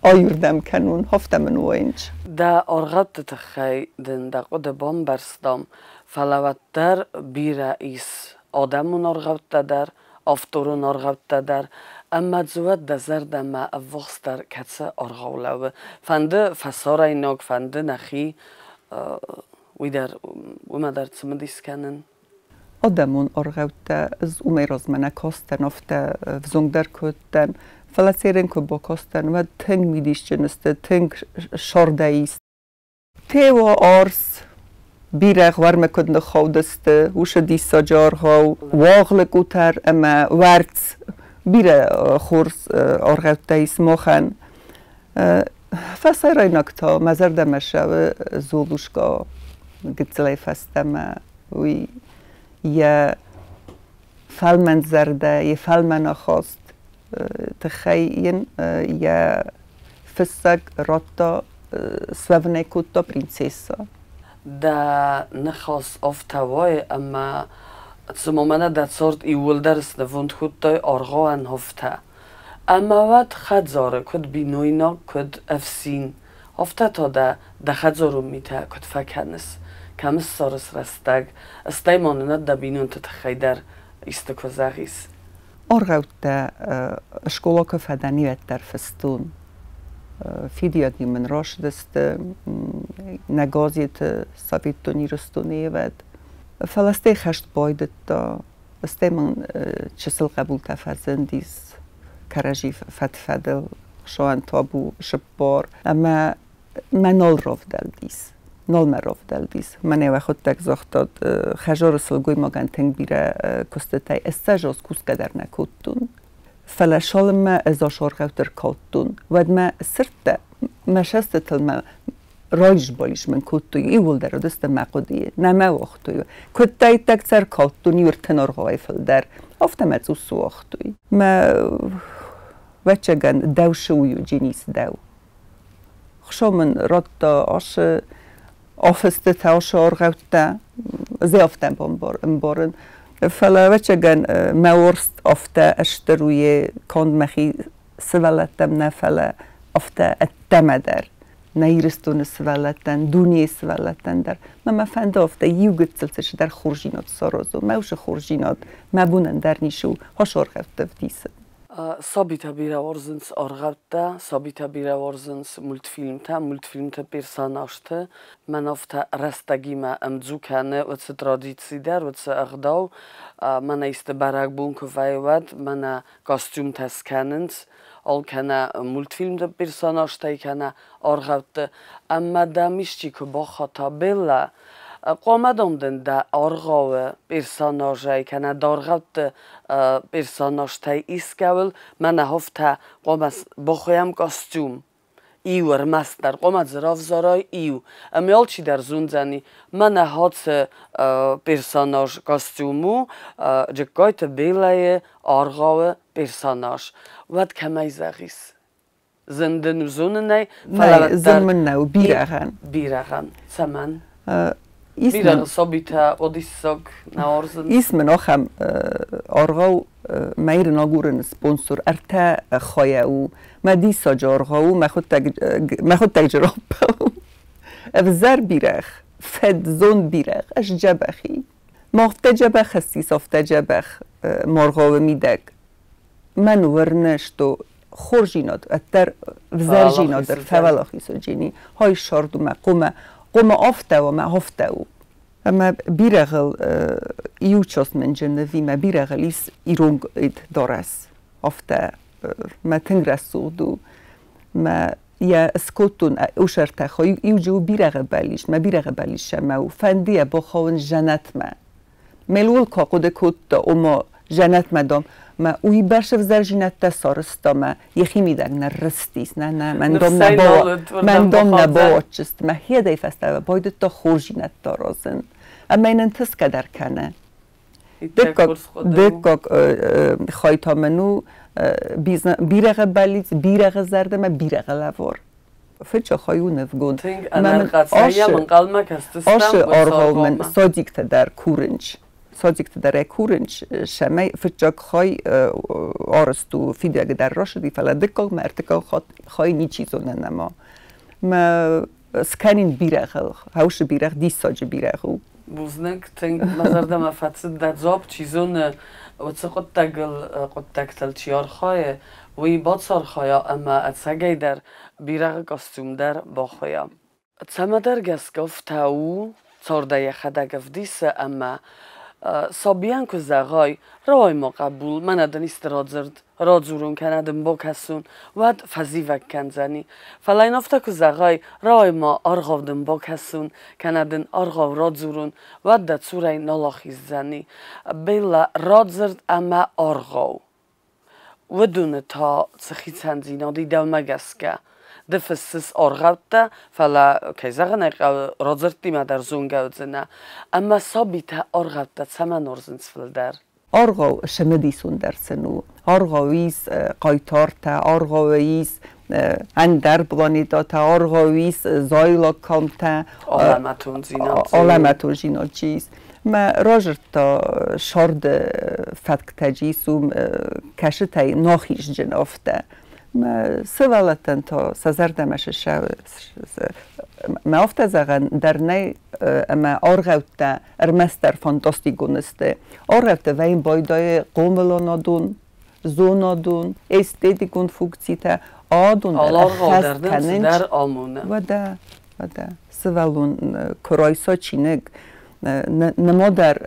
аирдӕм кӕнон, афтӕ мын уайынц. Дӕ аргъӕутты тыххӕй дын дӕ хъуыды бамбӕрстам, фӕлӕ уӕддӕр бирӕ ис адӕмон аргъӕуттӕ дӕр, авторон аргъӕуттӕ дӕр, ӕмӕ дзы уӕд дӕ зӕрдӕмӕ ӕввахсдӕр кӕцы аргъау лӕууы? Фӕнды фӕсарӕйнаг, фӕнды нӕхи, уый дӕр, уымӕ дӕр цымыдис кӕнын. Адӕмон аргъӕуттӕ ӕз уымӕй размӕ нӕ кастӕн, афтӕ ӕвзонгдӕр куы уыдтӕн. Фӕлӕ церен куы бакастӕн, уӕд тынг мидисджын сты, тынг сӕрдӕист. Теуа арс, бирӕгъ уӕрмы куыд ныххаудысты, уыцы диссаджы аргъау, уагълы къутӕр ӕмӕ уӕрцц бирӕ хорз аргъӕуттӕ ис махӕн. Фӕсарӕйнаг та мӕ зӕрдӕмӕ ссӕуы Золушка гыццылӕй фӕстӕмӕ. Уый йӕ фӕлмӕн зӕрдӕ, йӕ фӕлмӕн ахаст тыххӕй йын йӕ фыссӕг радта, суӕвынӕй кодта принцесса. Дӕ ныхас афтӕ уайы, ӕмӕ цыма мӕнӕ дӕ цард иууылдӕр снывонд кодтай аргъауӕн афтӕ. Ӕмӕ уӕд хӕдзары куыд бинойнаг, куыд ӕфсин, афтӕ та дӕ дӕ хӕдзарон митӕ куыд фӕкӕныс, кӕм ссарыс рӕстӕг, стӕй ма нын дӕ бинонты тыххӕй дӕр исты куы зӕгъис. Аргъӕуттӕ скъола куы фӕдӕн, уӕддӕр фыстон. Фидиуӕг-иу мын рацыдысты нӕ газеты Советон Ирыстоны уӕд. Фӕлӕ стӕй хӕст байдыдта, стӕй мын чысыл хъӕбултӕ фӕзындис кӕрӕдзи фӕд-фӕдыл, Хуыцауӕн табу, сыппар. Ӕмӕ мӕ нал равдӕлдис. Нал мӕ равдӕлдис. Мӕнӕ уӕхуыдтӕг загътат, хӕдзары сылгоймагӕн тынг бирӕ куыстытӕй ссӕдз аз кусгӕ дӕр нӕ кодтон. Фӕлӕ цалынмӕ ӕз асаргъӕутты ркалдтон, уӕдмӕ сырдтӕ мӕ сӕстытыл мӕ райс-байс мын кодтой, иууылдӕр уыдысты мӕ хъуыдыйы, нӕ мӕ уагътой. Куыдтӕйттӕг сӕ ркалдтон иу ӕртын аргъауӕй фылдӕр, афтӕ мӕ цъус уагътой. Мӕ ӕвӕццӕгӕн, дӕу шы у Денис дӕу. Хуыцау мын радта ацы афыстытӕ, ацы аргъӕуттӕ, ӕз афтӕ ӕмбарын. Фӕлӕ, ӕвӕццӕгӕн, мӕ уарзт афтӕ стыр у, йе канд мӕхи сывӕллӕттӕм нӕ, фӕлӕ афтӕ ӕддӕмӕ дӕр. Нӕ Ирыстоны сывӕллӕттӕн, дунейы сывӕллӕттӕн дӕр. Мӕ мӕ фӕнды афтӕ иу гыццыл цыдӕр хорздзинад саразон. Мӕ уыцы хорздзинад мӕ бон ӕндӕр ницы у, хосаргъӕвтты ӕвдисын. Сабитӕ бирӕ уарзынц аргъӕуттӕ, сабитӕ бирӕ уарзынц мультфильмтӕ, мультфильмты персонажты. Мӕн афтӕ рӕстӕгимӕ ӕмдзу кӕны уыцы традици дӕр, уыцы ӕгъдау. Мӕнӕ исты бӕрӕгбон куы вӕййы, уӕд мӕнӕ костюмтӕ скӕнынц, ал кӕнӕ мультфильмты персонажтӕй, кӕнӕ аргъӕутты. Ӕмӕ дӕм исчи куы бахата, Беллӕ, хъуамӕ дам дын дӕ аргъауы персонажӕй кӕнӕ дӕргъӕвтты персонажтӕй искӕуыл мӕнӕ афтӕ хъуамӕ бахуыйӕм костюм. Иу ӕрмӕстдӕр, хъуамӕ дзы равзарай иу. Ӕмӕ алчидӕр зондзӕни, мӕнӕ ацы персонаж костюм у Джыккайты Белӕйы аргъауы персонаж. Уӕд кӕмӕй зӕгъис? Зын дын у зонынӕй, фӕлӕ Нӕй, зын мын нӕу, бирӕгъӕн. Бирӕгъӕн. Цӕмӕн? Бирӕгъы сабитӕ одиссаг нӕ уарзынц. Ис мын ахӕм аргъау Мӕйрын агурын спонсор ӕртӕ хайӕ у. Мӕ диссаджы аргъау у, мӕхуыдтӕг джыраппау. Ӕвзӕр бирӕгъ, фӕдзон бирӕгъ, ӕз дзӕбӕхи. Ма афтӕ дзӕбӕх ссис, афтӕ дзӕбӕх маргъауы мидӕг. Мӕн уырны, что хорздзинад ӕддӕр ӕвзӕрдзинад дӕр фӕуӕлахиз уыдзӕни. Хай ссард у мӕ хъуамӕ, хъуамӕ афтӕ уа, мӕ афтӕ у. Ӕмӕ бирӕгъыл иу чосмӕнджы ныви мӕ бирӕгъыл ис ирон дарӕс. Афтӕ мӕ тынг рӕсугъд у. Мӕ йӕ скодтон усӕртӕ иу джы у бирӕгъы бӕлис, мӕ бирӕгъы бӕлис ӕмӕ у фӕнды йӕ бахауын жӕнӕтмӕ. Мелуыл куы ахъуыды кодта, ома жӕнӕтмӕ дам, мӕ уыйбӕрц ӕвзӕрдзинӕдтӕ сарӕзта мӕ йӕхимидӕг ныррызтис, нӕ, нӕ, мӕн дам нӕ мӕн дам нӕ бауадздзысты, мӕ хиӕдӕй фӕстӕмӕ байдыдта хорздзинӕдтӕ аразын. Ӕмӕ йын ӕнтысгӕ дӕр кӕны. Дыккаг хай та мын у бирӕгъы бӕллиц, бирӕгъы зӕрдӕ мӕ бирӕгъы лӕвар. Фыццаг хай у нывгонд. Тынг ӕнӕрхъӕцӕй ӕнхъӕлмӕ кӕсдзыстӕм. Ашы аргъау мын садиктӕ дӕр курынч. Садиктӕ дӕр ӕй курынч, цӕмӕй фыццаг хай арӕзт у фидӕг дӕр рацыди, фӕлӕ дыккаг мӕ ӕртыккаг хай ничи зоны нӕма. Мӕ скӕнин бирӕгъыл, хаусы бирӕгъ диссаджы бирӕгъ у. Бузныг, тынг мӕ зӕрдӕмӕ фӕцыд дӕ дзуапп, чи зоны, уыцы хъуыддагыл хъуыддӕгтыл чи архайы, уый бацархайа ӕмӕ ӕцӕгӕйдӕр бирӕгъы костюм дӕр бахуыйа. Цӕмӕдӕр гӕсгӕ афтӕ у, цардӕй йӕхӕдӕг ӕвдисы ӕмӕ сабийӕн куы зӕгъай, рауай ма хъӕбул, мӕнӕ дын исты радзырд, радзурон кӕнӕ дын бакӕсон, уӕд фӕзивӕг кӕндзӕни. Фӕлӕ йын афтӕ куы зӕгъай, рауай ма аргъау дын бакӕсон, кӕнӕ дын аргъау радзурон, уӕд дӕ цурӕй нал ахиздзӕни. Беллӕ, радзырд ӕмӕ аргъау. Уыдоны та цы хицӕндзинад и дӕумӕ гӕсгӕ? Ды фыссыс аргъӕуттӕ, фӕлӕ, кӕй зӕгъын ӕй хъӕуы, радзырдтимӕ дӕр зонгӕ уыдзынӕ. Ӕмӕ сабитӕ аргъӕуттӕ цӕмӕн уарзынц фылдӕр? Аргъау цымыдисондӕр сын у. Аргъау ис хъайтартӕ, аргъау ис ӕндӕр планетӕтӕ, аргъау ис зайлаг кӕмттӕ. Алӕмӕтондзинад. Алӕмӕтондзинад чи ис. Мӕ разырдта сӕрды фӕтктӕ чи ис, уым кӕсытӕй нахизджын афтӕ. Мӕ сывӕллӕттӕн та сӕ зӕрдӕмӕ мӕ афтӕ зӕгъӕн дӕр нӕй, ӕмӕ аргъӕуттӕ ӕрмӕстдӕр фантастикон сты. Аргъӕуттӕ вӕййын байдайы хъомылонадон, зонадон, эстетикон функцитӕ, адон дӕр ӕххӕст кӕнынц. Уӕдӕ, уӕдӕ, сывӕллон куы райса чиныг, нымадӕр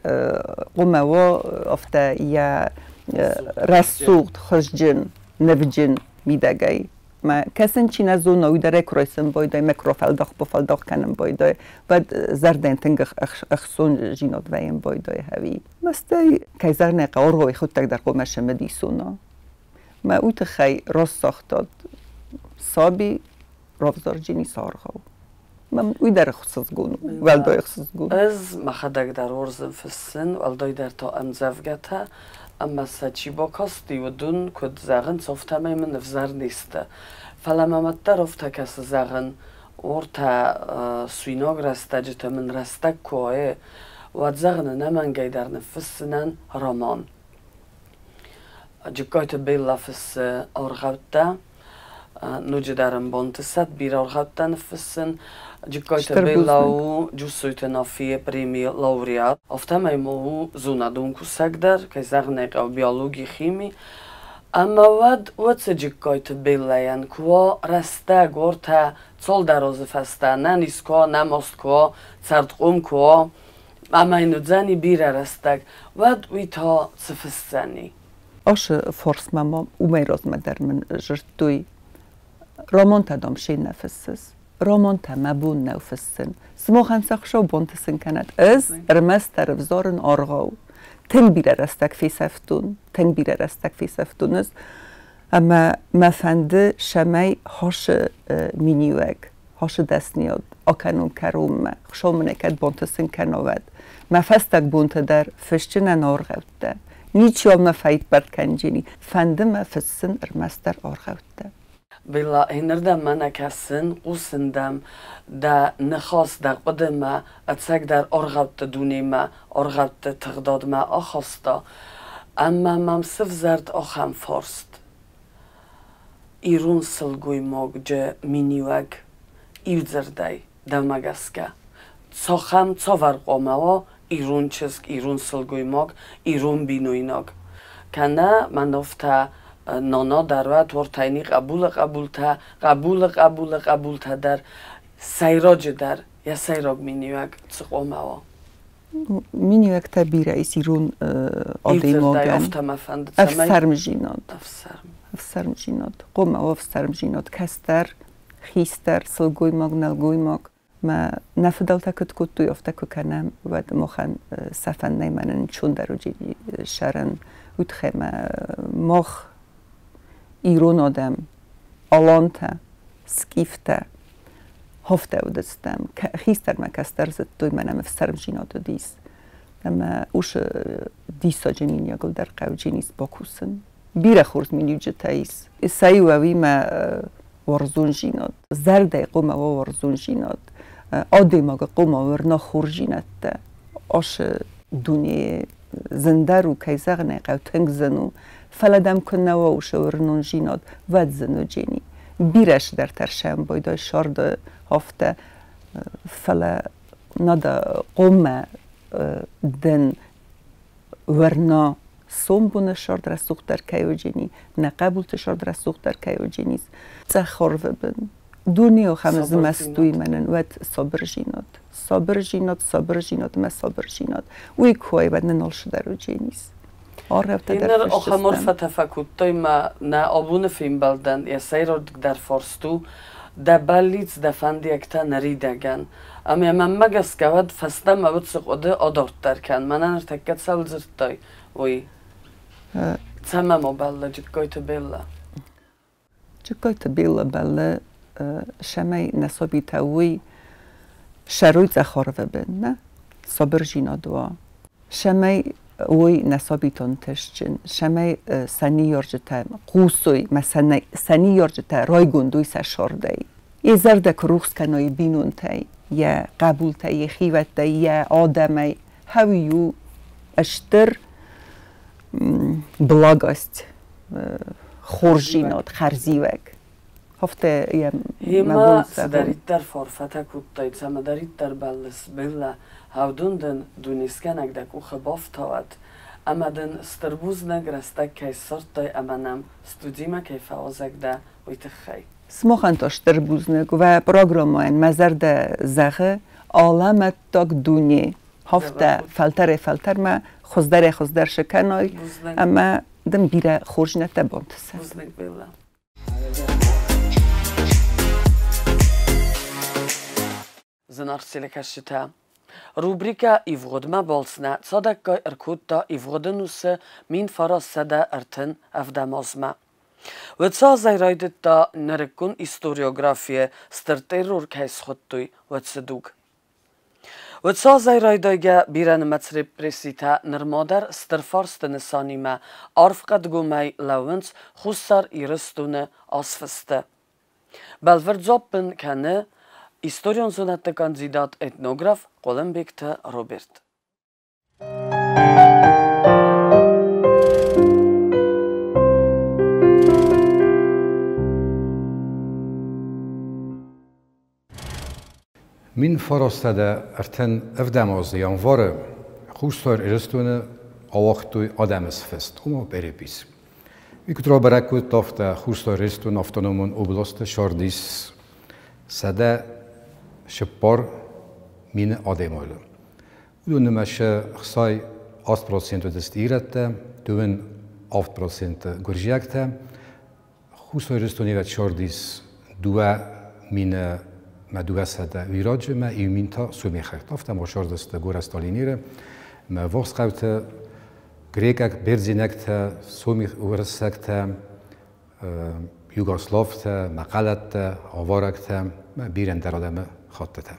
хъуамӕ уа афтӕ йӕ рӕсугъд, хуызджын, нывджын мидӕгӕй. Мӕ кӕсын чи нӕ зоны, уый дӕр ӕй куы райсын байдайы, мӕ куы рафӕлдах-бафӕлдах кӕнын байдайы, уӕд зӕрдӕйӕн тынг ӕхцондзинад вӕййын байдайы ӕви. Мастӕй, кӕй зӕгъын ӕй хъӕуы, аргъауӕй хъуыддаг дӕр хъуамӕ цымыдисон уа. Мӕ уый тыххӕй рацагътад саби равзарджыни саргъау. Мӕм уый дӕр ӕхсызгон у, уӕлдай ӕхсызгон. Ӕз мӕхӕдӕг дӕр уарзын фыссын, уӕлдайдӕр та ӕмдзӕвгӕтӕ, ӕмӕ сӕ чи бакасти, уыдон куыд зӕгъынц, афтӕмӕй мын ӕвзӕр не сты. Фӕлӕ мӕм уӕддӕр афтӕ кӕсы, зӕгъын, уартӕ суинаг рӕстӕджыты мын рӕстӕг куы уайы, уӕд, зӕгъын, ӕнӕмӕнгӕй дӕр ныффысдзынӕн роман. Джыккайты Беллӕ фыссы аргъӕуттӕ, ноджыдӕр ын бантысӕд бирӕ аргъӕуттӕ ныффыссын. Джыккайты Беллӕ у Джусойты Нафийы премийы лауреат. Афтӕмӕй ма у зонадон кусӕг дӕр, кӕй зӕгъын ӕй хъӕуы, биологи, хими. Ӕмӕ уӕд уыцы Джыккайты Беллӕйӕн куы уа рӕстӕг, уартӕ цалдӕр азы фӕстӕ нӕ низ куы уа, нӕ маст куы уа, цӕрдхъом куы уа, ӕмӕ йын уыдзӕни бирӕ рӕстӕг, уӕд уый та цы фысдзӕни? Ашы фарсмӕ ма уымӕй размӕ дӕр мын дзырдтой, романтӕ, дам, се нӕ фыссыс. Романтӕ мӕ бон нӕу фыссын. Сымахӕн сӕ ӕхсӕвбонты сын кӕнӕд. Ӕз ӕрмӕстдӕр ӕвзарын аргъау. Тынг бирӕ рӕстӕг фесӕфтон, тынг бирӕ рӕстӕг фесӕфтон ӕз. Ӕмӕ мӕ фӕнды, цӕмӕй хосы миниуӕг, хосы дӕсныйад акӕнон кӕронмӕ, Хуыцау мын ӕй кӕд бантысын кӕна, уӕд. Мӕ фӕстаг бонтӕ дӕр фысджынӕн аргъӕуттӕ. Ничиуал мӕ фӕиппӕрд кӕнджени. Фӕнды мӕ фыссын ӕрмӕстдӕр аргъӕуттӕ. Белла, иннӕрдӕм ма нӕ кӕсын, хъусын дӕм, дӕ ныхас, дӕ хъуыдымӕ, ӕцӕгдӕр аргъӕутты дунемӕ, аргъӕутты тыгъдадмӕ ахаста. Ӕмӕ мӕм сывзӕрд ахӕм фарст. Ирон сылгоймаджы миниуӕг иудзырдӕй, дӕумӕ гӕсгӕ, цахӕм цавӕр хъуамӕ уа ирон чызг, ирон сылгоймаг, ирон бинойнаг? Кӕнӕ мӕн афтӕ нана дӕр уӕд уартӕйни хъӕбулы хъӕбултӕ, хъӕбулы хъӕбулы хъӕбултӕ дӕр сӕйраджыдӕр йӕ сӕйраг миниуӕг цы хъуамӕ уа? Миниуӕгтӕ бирӕ ис ирон адӕймагӕн. Ӕфсармдзинад. Ӕфсармдзинад. Хъуамӕ уа ӕфсармдзинад. Кӕстӕр, хистӕр, сылгоймаг, нӕлгоймаг. Мӕ нӕ фыдӕлтӕ куыд кодтой, афтӕ куы кӕнӕм, уӕд махӕн сӕфӕн нӕй, мӕнӕн ӕнцондӕр уыди сӕрӕн. Уый тыххӕй мӕ мах, ирон адӕм, алантӕ, скифтӕ, афтӕ уыдыстӕм. Хистӕрмӕ кӕстӕр зыдтой, мӕнӕ ме фсармдзинад уыдис. Ӕмӕ уыцы диссаджы миниуӕгыл дӕр хъӕуджын ис бакусын. Бирӕ хорз миниуджытӕ ис. Сӕ иу ӕви мӕ уарзондзинад, зӕрдӕйы хъуамӕ уа уарзондзинад, адӕймагы хъуамӕ уырна хорздзинӕдтӕ. Ацы дунейы зындӕр у, кӕй зӕгъын ӕй хъӕуы, тынг зын у. Фӕлӕ дӕм куы нӕ уа уыцы уырнондзинад, уӕд зын уыдзӕни. Бирӕ цыдӕртӕ сӕмбӕлдӕй сӕрды афтӕ, фӕлӕ нӕдӕ хъуамӕ дын уырна сомбоны сӕрд рӕсугъддӕр кӕй уыдзӕни, нӕ хъӕбулты сӕрд рӕсугъддӕр кӕй уыдзӕнис. Цъӕх арвы бын. Дунейы ахӕм змӕст уый мӕнӕн уӕд сабырдзинад. Сабырдзинад, сабырдзинад ӕмӕ сабырдзинад. Уый куы уай, уӕд нын алцыдӕр уыдзӕнис. Аргъӕуттӕ дӕр Иннӕ ахӕм арфӕтӕ фӕкодтой мӕ нӕ абоны фембӕлдӕн йӕ сӕйрагдӕр фарст у дӕ бӕллиц, дӕ фӕндиӕгтӕ ныридӕгӕн. Ӕмӕ мӕнмӕ гӕсгӕ уӕд фӕстӕмӕ уыцы хъуыды адарддӕр кӕн. Мӕнӕ ныртӕккӕ цӕуыл дзырдтай, уый. Цӕмӕ ма бӕллы Джыккайты Беллӕ? Джыккайты Беллӕ бӕллы, цӕмӕй нӕ сабитӕ уой сӕрой цъӕх арвы бын, нӕ сабырдзинад уа, цӕмӕй уой нӕ сабитӕн тӕсджын, цӕмӕй сӕ ныййарджытӕ хъусой мӕ сӕ ныййарджытӕ райгонд уой сӕ цардӕй. Йӕ зӕрдӕ куы рухс кӕной бинонтӕй, йӕ хъӕбултӕй, йӕ хиуӕттӕй, йӕ адӕмӕй, хӕуый у стыр благость, хорздзинад, хӕрзиуӕг. Афтӕ йӕ мӕ Гъемӕ бон зӕгъон. цыдӕриддӕр фӕарфӕтӕ кодтай, цӕмӕдӕриддӕр бӕллыс, Беллӕ, ӕвдун дын Дунескӕнӕг дӕ къухы бафтауӕд, ӕмӕ дын стыр бузныг рӕстӕг кӕй ссардтай ӕмӕ нӕм студимӕ кӕй фӕуазӕг дӕ, уый тыххӕй. Сымахӕн та стыр бузныг уӕ программӕйӕн мӕ зӕрдӕ зӕгъы алӕмӕттаг дуне. Афтӕ фӕлтӕрӕй-фӕлтӕрмӕ хуыздӕрӕй-хуыздӕр цы кӕной ӕмӕ дын бирӕ хорздзинӕдтӕ бантысӕд. Бузныг, Беллӕ. Зынаргъ телекӕсджытӕ! Рубрикӕ «Ивгъуыдмӕ балц» нӕ цадӕггай ӕркодта ивгъуыд ӕнусы 1937 азмӕ. Уыцы азӕй райдыдта нырыккон историографийы стыр террор кӕй схуыдтой, уыцы дуг. Уыцы азӕй райдайгӕ бирӕнымӕц репресситӕ нырма дӕр стыр фарсты нысанимӕ арф хъӕдгомӕй лӕууынц Хуссар Ирыстоны азфысты. Бӕлвырд дзуапп ын кӕны историон зонӕдты кандидат, этнограф Хъуылымбегты Роберт. 1937 азы январы Хуссар Ирыстоны ауагътой адӕмы сфыст, ома перепись. Уый куыд рабӕрӕг кодта, афтӕ Хуссар Ирыстоны автономон областы сардис 104 000 адӕймаджы. Уыдон нымӕцы 68% уыдысты ирӕттӕ, 27% гуырдзиӕгтӕ. Хуссар Ирыстоны сардис 2200 уираджы ӕмӕ 1000 та сомихӕгтӕ. Афтӕ ма сардысты горӕт Сталиниры ӕмӕ ввахс хъӕуты грекъаг, бердзенӕгтӕ, сомих, уырыссӕгтӕ, Югославтӕ, мӕхъӕлӕттӕ, аварӕгтӕ, бирӕ ӕндӕр адӕмы хӕттытӕ.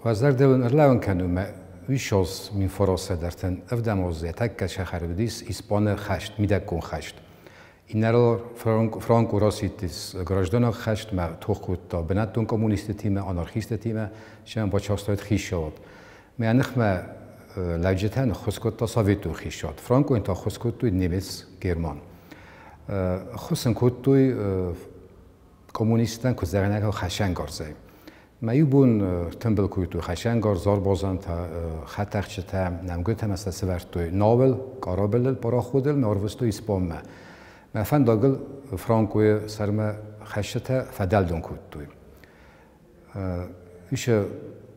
Уӕ зӕрдыл ӕрлӕууын кӕнун, мӕ 1970 азы тӕккӕ сахары уыдис Испаны хӕст, мидӕггон хӕст. Инӕлар Франко расидтис гражданаг хӕст, мӕ тох кодта бынӕттон коммунистытимӕ, анархистытимӕ, сӕм бачастаид хицауад. Мӕ ныхмӕ лӕджытӕ ныххуыс кодта советон хицауад. Франкойӕн та ӕххуыс кодтой немец, Герман. Ӕххуыс ын кодтой коммунисттӕн, куыд зӕгъинаг, хӕцӕнгарзӕй. Мӕ иу бон тымбыл кодтой хӕцӕнгарз, зарбазантӕ, хӕдтӕхджытӕ, нӕмгуытӕ ӕмӕ сӕ сӕвӕрдтой науыл, къарабелыл, пароходыл, мӕ ӕрвыстой Испанмӕ. Мӕ фӕндагыл Франкойы сӕрмӕ хӕсджытӕ фӕдӕлдон кодтой. Еще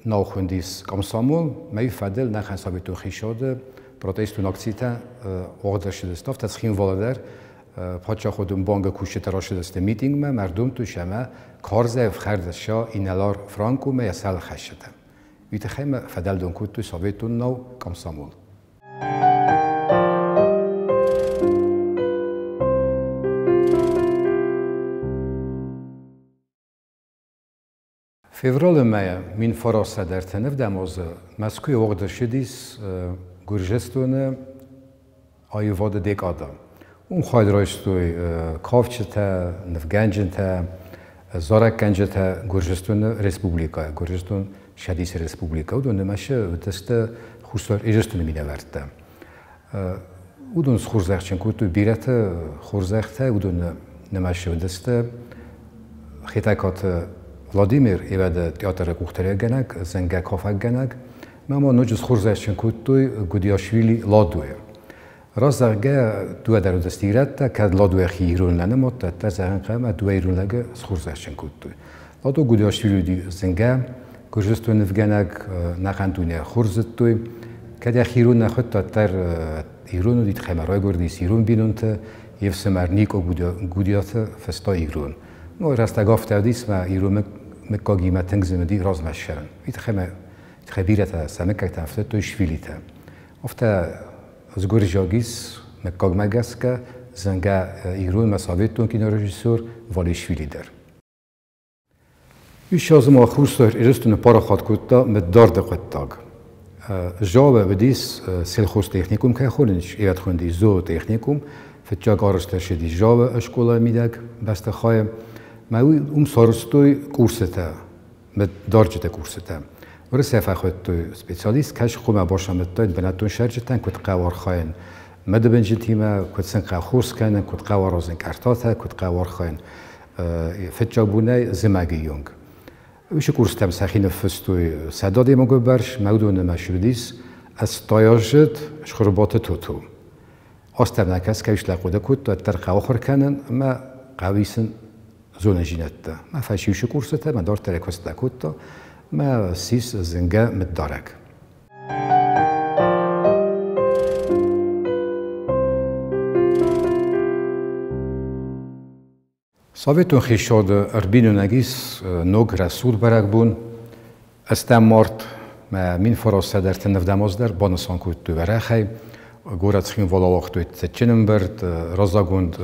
нау хуындис Комсомол, мӕ иу фӕдыл нӕхӕн советон хицауады протестон акцитӕ уагъд ӕрцыдысты. Афтӕ Цхинвалы дӕр паддзахадон бангы кусджытӕ рацыдысты митингмӕ, мӕ ӕрдомдтой сӕ ӕмӕ карзӕй ӕфхӕрд сӕ инӕлар Франкомӕ йӕ сӕлхӕсджытӕ. Уый тыххӕй мӕ фӕдӕлдон кодтой советон нау Комсомол. Февралы мӕйы 1937 азы Мӕскуыйы уагъд ӕрцыдис Гуырдзыстоны аивады декада. Уым хайад райстой кафджытӕ, нывгӕнджытӕ, зарӕггӕнджытӕ Гуырдзыстоны республикӕйы, Гуырдзыстон Цӕдисы республикӕ. Уыдон нымӕцы уыдысты Хуссар Ирыстоны минӕвӕрттӕ. Уыдон схорзӕхджын кодтой бирӕты хорзӕхтӕ, уыдоны нымӕцы уыдысты Хетӕгкаты Владимир ивӕды театры къухдариуӕггӕнӕг, зынгӕ кафӕггӕнӕг, ӕмӕ ма ноджы схорзӕхджын кодтой Гудиашвили Ладойы. Раст зӕгъгӕ, дыууӕ дӕр уыдысты ирӕттӕ, кӕд Ладо йӕхи ирон нӕ нымадта, уӕддӕр зӕгъын хъӕуы, ӕмӕ дыууӕ ирон лӕгы схорзӕхджын кодтой. Ладо Гудиашвили уыди зынгӕ Гуырдзыстоны нывгӕнӕг, нӕхъӕн дуне хорз зыдтой. Кӕд йӕхи ирон нӕ хуыдта, уӕддӕр ирон уыди, тыххӕй ма райгуырдис ирон бинонты, йе фсымӕр Никъо Гудиаты фыста ирон. Ну, рӕстӕг афтӕ уыдис, мӕ ирон мыггагимӕ тынг зын уыди размӕ ссӕуын. Уый тыххӕй мӕ тыххӕй бирӕтӕ сӕ мыггӕгтӕ ӕфтыдтой Швилитӕ. Афтӕ сгуырзиаг ис мыггагмӕ гӕсгӕ зынгӕ ирон мӕ советон кинорежиссер Валишвили дӕр. Ссӕдзы ма Хуссар Ирыстоны парахат кодта мыддарды хъуыддаг. Зауы уыдис сельхозтехникум кӕй хонынц, ирӕт хуындис зоотехникум. Фыццаг арӕзт ӕрцыдис Зауы скъолайы мидӕг бӕстыхайы. Мӕ уый уым сарӕзтой курсытӕ, мыддарджыты курсытӕ. Уырысӕй фӕхуыдтой специалист, кӕй хъуамӕ бацамыдтаид бынӕттон цӕрджытӕн, куыд хъӕуы архайын мыдыбынджытимӕ, куыд сын хъӕуы хос кӕнын, куыд хъӕуы аразын къӕртатӕ, куыд хъӕуы архайын фыццаг бонӕй зымӕгы онг. Уыцы курстӕм сӕхи ныффыстой сӕдӕ адӕймаджы бӕрц, мӕ уыдоны мӕ уыдис 80-аздзыд Цхуырбаты Тоту. Азтӕм нӕ кӕсгӕ ис лӕхъуыды кодта, уӕддӕр хъӕуы ахуыр кӕнын ӕмӕ хъӕуы исын зонындзинӕдтӕ. Мӕ фӕсиусы курсытӕ мӕ дарддӕр куыстытӕ кодта, мӕ ссис зынгӕ мыддарӕг. Советон хицауады ӕрбинонӕг ис ног рӕсугъд бӕрӕгбон. Ӕстӕм март мӕ 1939 аз дӕр банысан кодтой уӕрӕхӕй. Горӕт Цхинвалы ауагътой цытджын ӕмбырд, раззагонд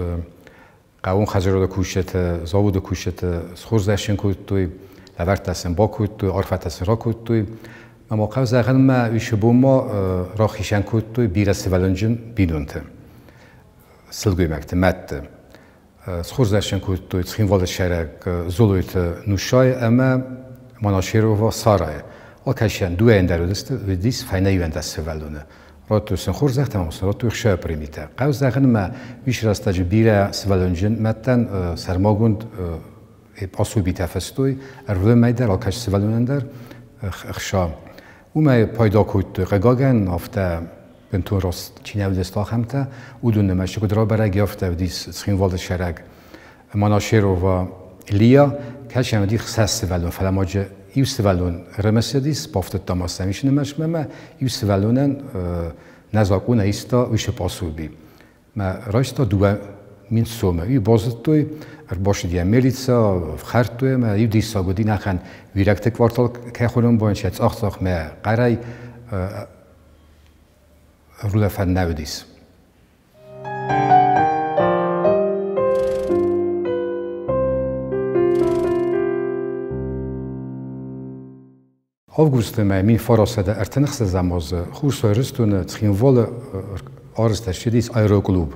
хъӕууон хӕдзарады кусджыты, заводы кусджыты схорзӕхджын кодтой, лӕвӕрттӕ сын бакодтой, арфӕтӕ сын ракодтой. Ӕмӕ хъӕу зӕгъынмӕ уыцы бон ма рахицӕн кодтой бирӕ сывӕллонджын бинонты, сылгоймӕгты, мӕдты. Схорзӕхджын кодтой Цхинвалы сӕйраг Золойты Нушайы ӕмӕ Манашерова Сарайы. Алкӕцыйӕн дыууӕйӕн дӕр уыдис фӕйнӕ 11 сывӕллоны. Радтой сын хорзӕхтӕ ӕмӕ сын радтой ӕхсӕвы премитӕ. Хъӕу зӕгъынмӕ уыцы рӕстӕджы бирӕ сывӕллонджын мӕдтӕн сӕрмагонд пособитӕ фыстой ӕрвылмӕй дӕр, алкӕцы сывӕллонӕн дӕр ӕхца. Уымӕй пайда кодтой, хъыгагӕн, афтӕ бынтон раст чи нӕ уыдысты, ахӕмтӕ. Уыдон нымӕцы куыд рабӕрӕг, афтӕ уыдис Цхинвалы сӕрӕг Манашерова Лия, кӕцы уыди хсӕз сывӕллон, фӕлӕ ма иу сывӕллон ӕрымысыдис, бафтыдта ма сӕм ис нымӕцмӕ ӕмӕ иу сывӕллонӕн нӕ закъон иста уыцы пособи. Мӕ райста 2000 сомы. Уый базыдтой, ӕрбацыд йӕ милицӕ, ӕфхӕрдтой ӕмӕ иу диссаг уыди, нӕхъӕн уирӕгты квартал кӕй хонӕм бон, сӕ цъах-цъах мӕ хъӕрӕй рулӕфӕн нӕ уыдис. Августы мӕйы 1936 азы Хуссар Ирыстоны Цхинвалы арӕзт ӕрцыдис аэроклуб.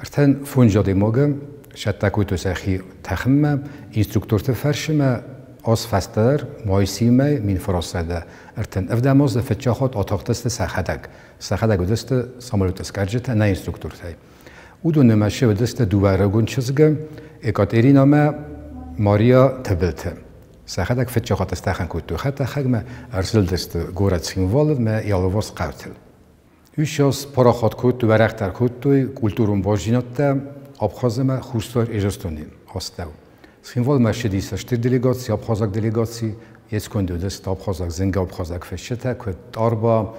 35 адӕймагы сӕттӕ кодтой сӕхи тӕхынмӕ, инструкторты фӕрсымӕ аз фӕстӕдӕр майы мӕй 1937 азы фыццаг хатт атахтысты сӕхӕдӕг. Сӕхӕдӕг уыдысты самолеты скъӕрджытӕ нӕ инструктортӕй. Уыдон нымӕцы уыдысты дыууӕ ӕрыгон чызгы Екатерина ӕмӕ Мария Тыбылты. Сӕхӕдӕг фыццаг хатт стӕхын кодтой хӕдтӕхӕгмӕ, ӕрзылдысты горӕт Цхинвалы ӕмӕ йӕ алыварс хъӕутыл. Ус парахат кодтой, уӕрӕхдӕр кодтой культурон бастдзинӕдтӕ Абхаз ӕмӕ Хуссар Ирыстоны астӕу. Цхинвалмӕ ссыдис стыр делегаци, абхазаг делегаци, йе сконды уыдысты абхазаг, зынгӕ абхазаг фысджытӕ, куыд Тъарба,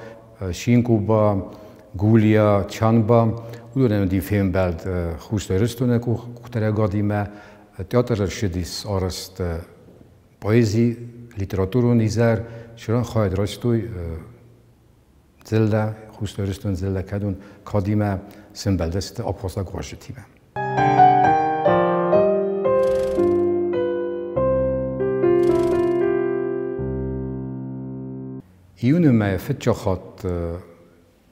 Шинкуба, Гулия, Чанба. Уыдонӕн уыди фембӕлд Хуссар Ирыстоны къухдарӕгадимӕ. Театры ссыдис арӕзт поэзи, литературон изӕр, цыран хайад райстой дзыллӕ, Хуссар Ирыстоны дзыллӕ кӕдон кадимӕ сӕмбӕлдысты абхазаг уазджытимӕ. Июны мӕйы фыццаг хатт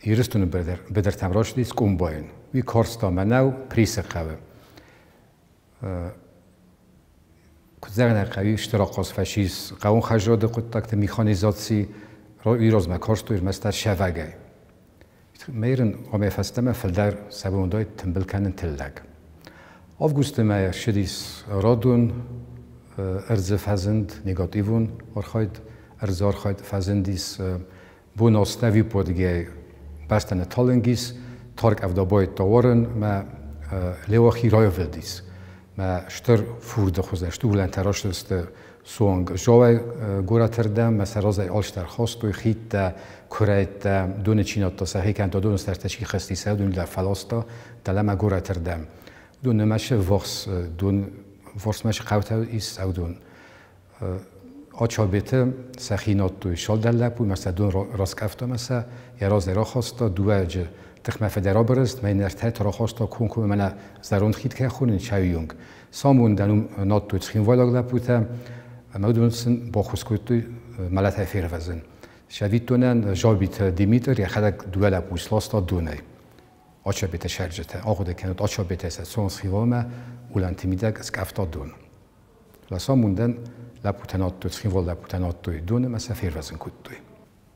Ирыстоны быдыртӕм рацыдис комбайн. Уый карста мӕнӕу Присы хъӕуы. Куыд зӕгъын хъӕуы, стыр ахъаз фӕцис хъӕуон хӕззады хъуыддӕгты механизаци, уый размӕ карстой ӕрмӕстдӕр сӕвӕгӕй. Мӕйрын ӕмӕ фӕстӕмӕ фылдӕр сӕ тымбыл кӕнын тыллӕг. Августы мӕйы ссыдис радон ӕрдзы фӕзынд, негативон архайд, ӕрдзы архайд фӕзындис бон астӕуипподгӕй бӕстӕ нытталынг ис, тар къӕвда байдыдта уарын, мӕ Леуахи раивылдис. Мӕ стыр фурды хуызӕн стыр уылӕнтӕ растысты суанг Жовӕй горӕтырдӕм, мӕ сӕ разӕй алчидӕр хастой хидтӕ, куырӕйттӕ, доны чи надта сӕхи кӕнӕ та доны сӕртӕ чи хызти, сӕ уыдон дӕр фӕласта дӕлӕмӕ горӕтырдӕм. Уыдон нымӕцы ввахс дон ввахсмӕ цы хъӕутӕ ис, уыдон. Ачабеты сӕхи надтой цалдӕр лӕппу, мӕ сӕ дон раскъӕфта мӕ сӕ йӕ разӕй рахаста, дыууӕ аджы тыхмӕ фӕдӕ рабырыст, мӕ йын ӕртӕ та рахаста комкоммӕ мӕнӕ зӕронд хид кӕй хонын, Чайыйонг. Самондӕн уым надтой цхинвайлаг лӕппутӕ, ӕмӕ уыдон сын баххуыс кодтой мӕлӕтӕй фервӕзын. Сӕвиттонӕн Жабиты Димитр йӕхӕдӕг дыууӕ лӕппуйы сласта донӕй. Ачабеты сӕрджытӕ, ахъуыды кӕнут, Ачабетӕ сӕ цон Цхинвалмӕ уылӕнты мидӕг скъӕфта дон. Фӕлӕ самондӕн лӕппутӕ надтой, Цхинвал лӕппутӕ надтой доны ӕмӕ сӕ фервӕзын кодтой.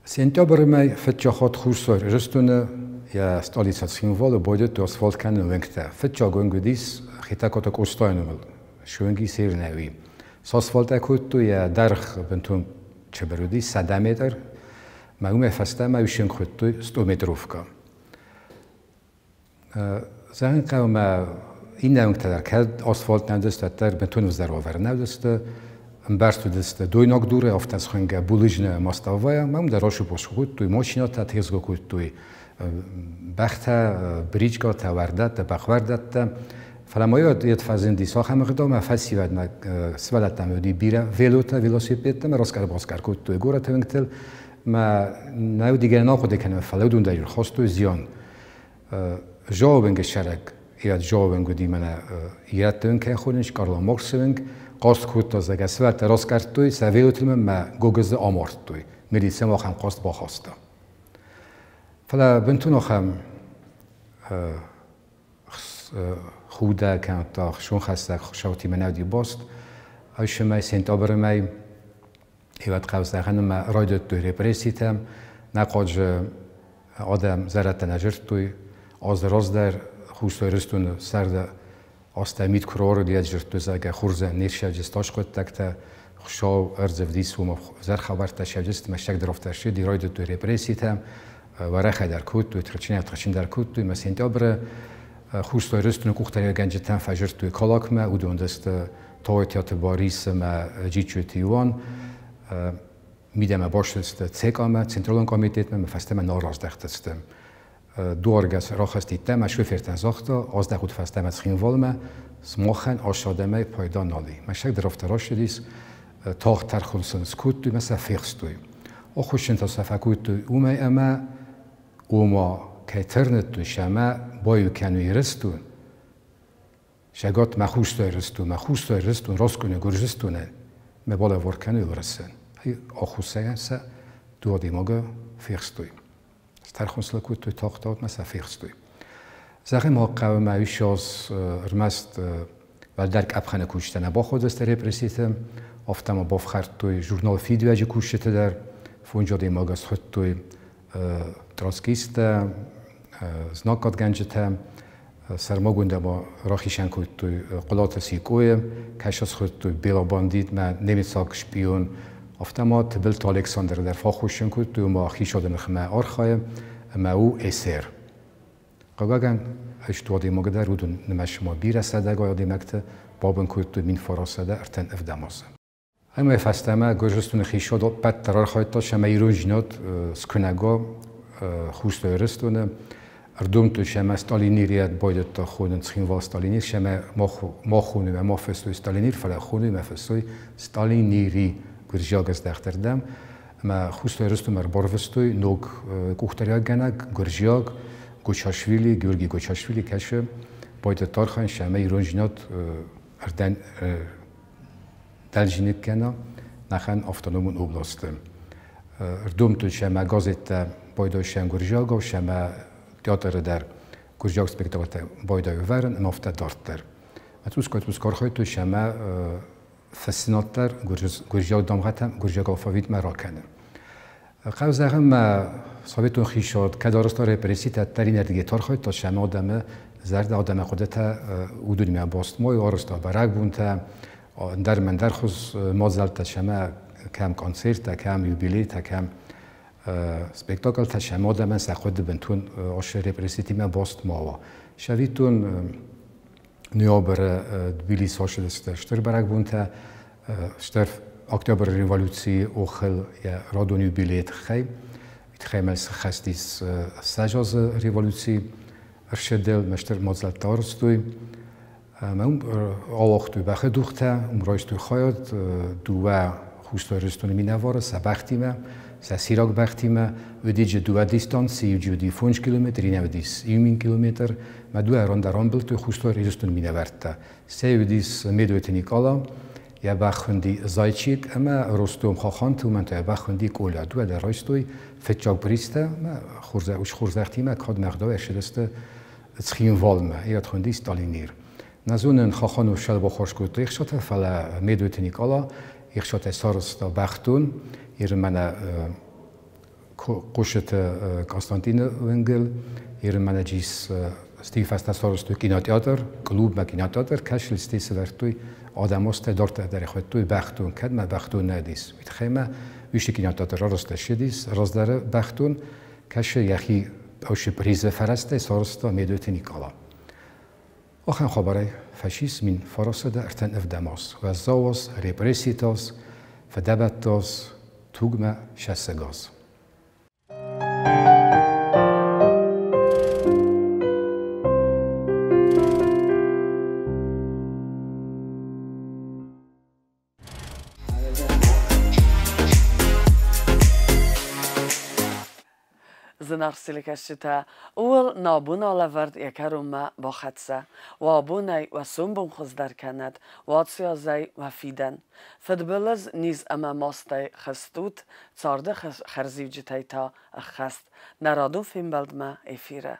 Сентябры мӕй фыццаг хатт Хуссар Ирыстоны йӕ столицӕ Цхинвалы байдыдтой асфальт кӕнын уынгтӕ. Фыццаг уынг уыдис Хетӕгкаты Къостайы номыл, суынг ис Ирнӕуи. Сасфальт кодтой йӕ дӕргъ бынтон чыбыр уыдис 100 метр, мӕ уымӕй фӕстӕмӕ уыйсынг хуыдтой 100-метровка. Зӕгъын хъӕуы мӕ иннӕ уынгтӕ дӕр кӕд асфальт нӕ уыдысты, уӕддӕр бынтон ӕвзӕр уавӕры нӕ уыдысты. Ӕмбӕрзт уыдысты дойнаг дурӕй, афтӕ схуынгӕ булыжная мостовая, мӕ уым дӕр рашупос кодтой, машинӕтӕ тезгъо кодтой, бӕхтӕ, бричкӕтӕ, уӕрдӕттӕ, бӕхуӕрдӕттӕ. Фӕлӕ ма йед фӕзындис ахӕм ӕгъдау, мӕ фӕсивӕдмӕ сывӕллӕттӕм уыди бирӕ велотӕ, велосипедтӕ, мӕ раскъӕр-баскъӕр кодтой горӕты уынгтыл. Мӕ нӕ уыди гӕнӕн ахъуыды кӕнын, фӕлӕ уыдон дӕр ӕрхастой зиан. Жауабынг сӕрӕг ирӕт жауабынг уыди мӕнӕ ирӕтты уынг кӕй хонынц, Карла Марксы уынг. Хъаст кодта, зӕгъгӕ, сывӕллӕттӕ раскъӕрдтой, сӕ велотыл мӕ гогызы амардтой. Милицӕ ахӕм хъаст бахаста. Фӕлӕ бынтон ахӕм худӕг кӕнӕ та хсонхӕссӕг хуыцаутимӕ нӕ уыди баст. Ӕсымӕй сентябры мӕй ивӕд хъӕу ӕмӕ райдыдтой репресситӕ. Нӕ хъуаджы адӕм зӕрӕдтӕ нӕ зырдтой. Аз раздӕр Хуссар Ирыстоны сӕрды азтӕ мит куы руарыд, йӕ зырдтой, зӕгъгӕ, хурдзӕн не ссӕвджыст аскъуыддӕгтӕ, Хуыцау ӕрдзӕвдис уымӕ зӕрхабӕрттӕ сӕвджыст, мӕстӕгдӕр афтӕ ссыди, райдыдтой репресситӕ, уӕрӕхӕй дӕр кодтой, тыхджынӕй-тыхджындӕр кодтой. Мӕ сентябры Хуссар Ирыстоны къухдариуӕггӕнджытӕн фӕзырдтой Калакмӕ, уыдон сты Тауытиаты Барис ӕмӕ Джиджджойты Иоанн. Мидӕмӕ бацыдысты ЦК-мӕ, Централон комитетмӕ, ӕмӕ фӕстӕмӕ нал раздӕхтысты. Дуаргӕс рахызти ӕмӕ шофертӕн загъта, аздӕхут фӕстӕмӕ Цхинвалмӕ, сымахӕн ас адӕмӕй пайда нал и. Мӕ афтӕ рацыдис, тагъд тӕрхон сын скодтой ӕмӕ сӕ фехстой. Аххосджынтӕ сӕ фӕкодтой уымӕй ӕмӕ ома кӕй тырныдтой сӕмӕ баиу кӕной Ирыстон, сӕгат мӕ Хуссар Ирыстон, мӕ Хуссар Ирыстон раскъуыны Гуырдзыстонӕн, мӕ балӕвар кӕной Уырысӕн. ӕххуысӕй сӕ дыууӕ адӕймагы фехстой. Стӕрхон сыл кодтой, тагъд-тагъдмӕ сӕ фехстой. Зӕгъӕм, ма хъӕуы мӕ ссӕдз ӕрмӕст уӕлдӕр къӕпхӕны кусджытӕ нӕ бахудысты репресситы, афтӕ ма бафхӕрдтой журнал «Фидиуӕджы» кусджыты дӕр, фондз адӕймагы схуыдтой троцкисттӕ, знаггадгӕнджытӕ, сӕрмагондӕй ма рахицӕн кодтой Хъуылаты Сикъойы, кӕцы схуыдтой Бела бандит немыцаг шпион, афтӕ ма Тыбылты Александры дӕр фӕххуыссын кодтой, ома хицауады ныхмӕ архайы ӕмӕ у эсер. Хъыгагӕн, ӕз адӕймаг дӕр уыдон нымӕцмӕ бирӕ сӕдӕгай адӕймӕгты бабын кодтой 1937 азы. Ӕмӕ фӕстӕмӕ Гуырдзыстоны хицауад ӕппӕт дӕр архайдта, цӕмӕй ирондзинад скуынӕга Хуссар Ирыстоны. Ӕрдомдтой сӕмӕ Сталинирийӕ байдыдта хонын Цхинвал Сталинир, сӕмӕ ма хоной ӕмӕ ма фыссой Сталинир, фӕлӕ хоной ӕмӕ фыссой Сталинири гуырдзиаг здӕхтырдӕм. Ӕмӕ Хуссар Ирыстонмӕ ӕрбарвыстой ног къухдариуӕггӕнӕг гуырдзиаг Гочашвили, Георгий Гочашвили, кӕцы байдыдта архайын, сӕмӕ ирондзинад ӕрдӕн дӕлзиныг кӕна нӕхӕн автономон областы. Ӕрдомдтой сӕмӕ газеттӕ байдайой сӕм гуырдзиагау, сӕмӕ театры дӕр гуырдзиаг спектакльтӕ байдайой ӕвӕрын ӕмӕ афтӕ дарддӕр. Цъусгай-цъусгай архайдтой сӕмӕ фӕссынад дӕр гуырдзиаг дамгъӕтӕм, гуырдзиаг алфавитмӕ ракӕнын. Хъӕуы зӕгъын, мӕ советон хицауад кӕд арӕзта репресситӕ, ӕддӕр иннӕрдыгӕй архайдта, сӕмӕ адӕмы зӕрдӕ, адӕмы хъуыдытӕ уыдонимӕ баст ма арӕзта бӕрӕгбонтӕ, ӕндӕр ӕндӕр хуыз мадзӕлттӕ, сӕмӕ кӕм концерттӕ, кӕм юбилейтӕ, кӕм спектакльтӕ, сӕмӕ адӕмӕн сӕ хъуыды бынтон ацы репресситимӕ баст ма уа. Цӕвиттон, ноябры Тбилисы ацыдысты стыр бӕрӕгбонтӕ, стыр Октябры революцийы охыл йӕ радон юбилейы тыххӕй. Тыххӕй мӕ сыххӕст ис 20 азы революци ӕрсыдыл, мӕ стыр мадзӕлттӕ арӕзтой. Ӕмӕ уым ауагътой бӕхы дугътӕ, уым райстой хайад дыууӕ Хуссар Ирыстоны минӕвары сӕ бӕхтимӕ, сӕ сираг бӕхтимӕ. Уыди дыууӕ дистанци, иу уыди 5 километр, иннӕ уыдис 1000 километр. Мӕ дыууӕ ран дӕр рамбылдтой Хуссар Ирыстоны минӕвӕрттӕ. Сӕ уыдис Медойты Никъала, йӕ бӕх хуынди Зайчик, ӕмӕ Ростом Хаханты, уымӕн та йӕ бӕх хуынди Коля. Дыууӕ дӕр райстой фыццаг призтӕ, ӕмӕ хорзӕхтимӕ кадмӕ ӕгъдауӕй ӕрцыдысты Цхинвалмӕ. Ирӕт хуынди Сталинир. Нӕ зонын, Хаханов Шалва хорз кодта ӕхсатӕ, фӕлӕ Медойты Никъала ӕхсатӕ сарӕзта бӕхдон, Иры мӕнӕ Хъуысыты Константины уынгыл, Иры мӕнӕ джис стый фӕстӕ сарӕзтой кинотеатр, клубмӕ кинотеатр, кӕсыл стый сӕвӕрдтой адӕмостӕ дарддӕр дӕр хуыдтой бӕхдон, кӕд мӕ бӕхдон нӕ дис. Уый тыххӕй мӕ уыцы кинотеатр арӕзт ссыдис, раздӕры бӕхдон, кӕсы йӕхи ӕвшы призы фӕрӕзтӕй сарӕзта Медойты Никъала. Ахӕм хабарӕй фӕцис 1937 аз. Уӕззау аз, репресситы аз, фыдӕбӕтты аз, тугмӕ сӕссыг аз. Зынаргъ телекӕсджытӕ, ууыл нӕ абоны алӕвӕрд йӕ кӕронмӕ бахӕццӕ. Уӕ абонӕй уӕ сомбон хуыздӕр кӕнӕд, уӕ ацыазӕй уӕ фидӕн. Фыдбылыз, низ ӕмӕ мастӕй хызт ут, царды хӕрзиуджытӕй та ӕххӕст. Нӕ радон фембӕлдмӕ эфиры.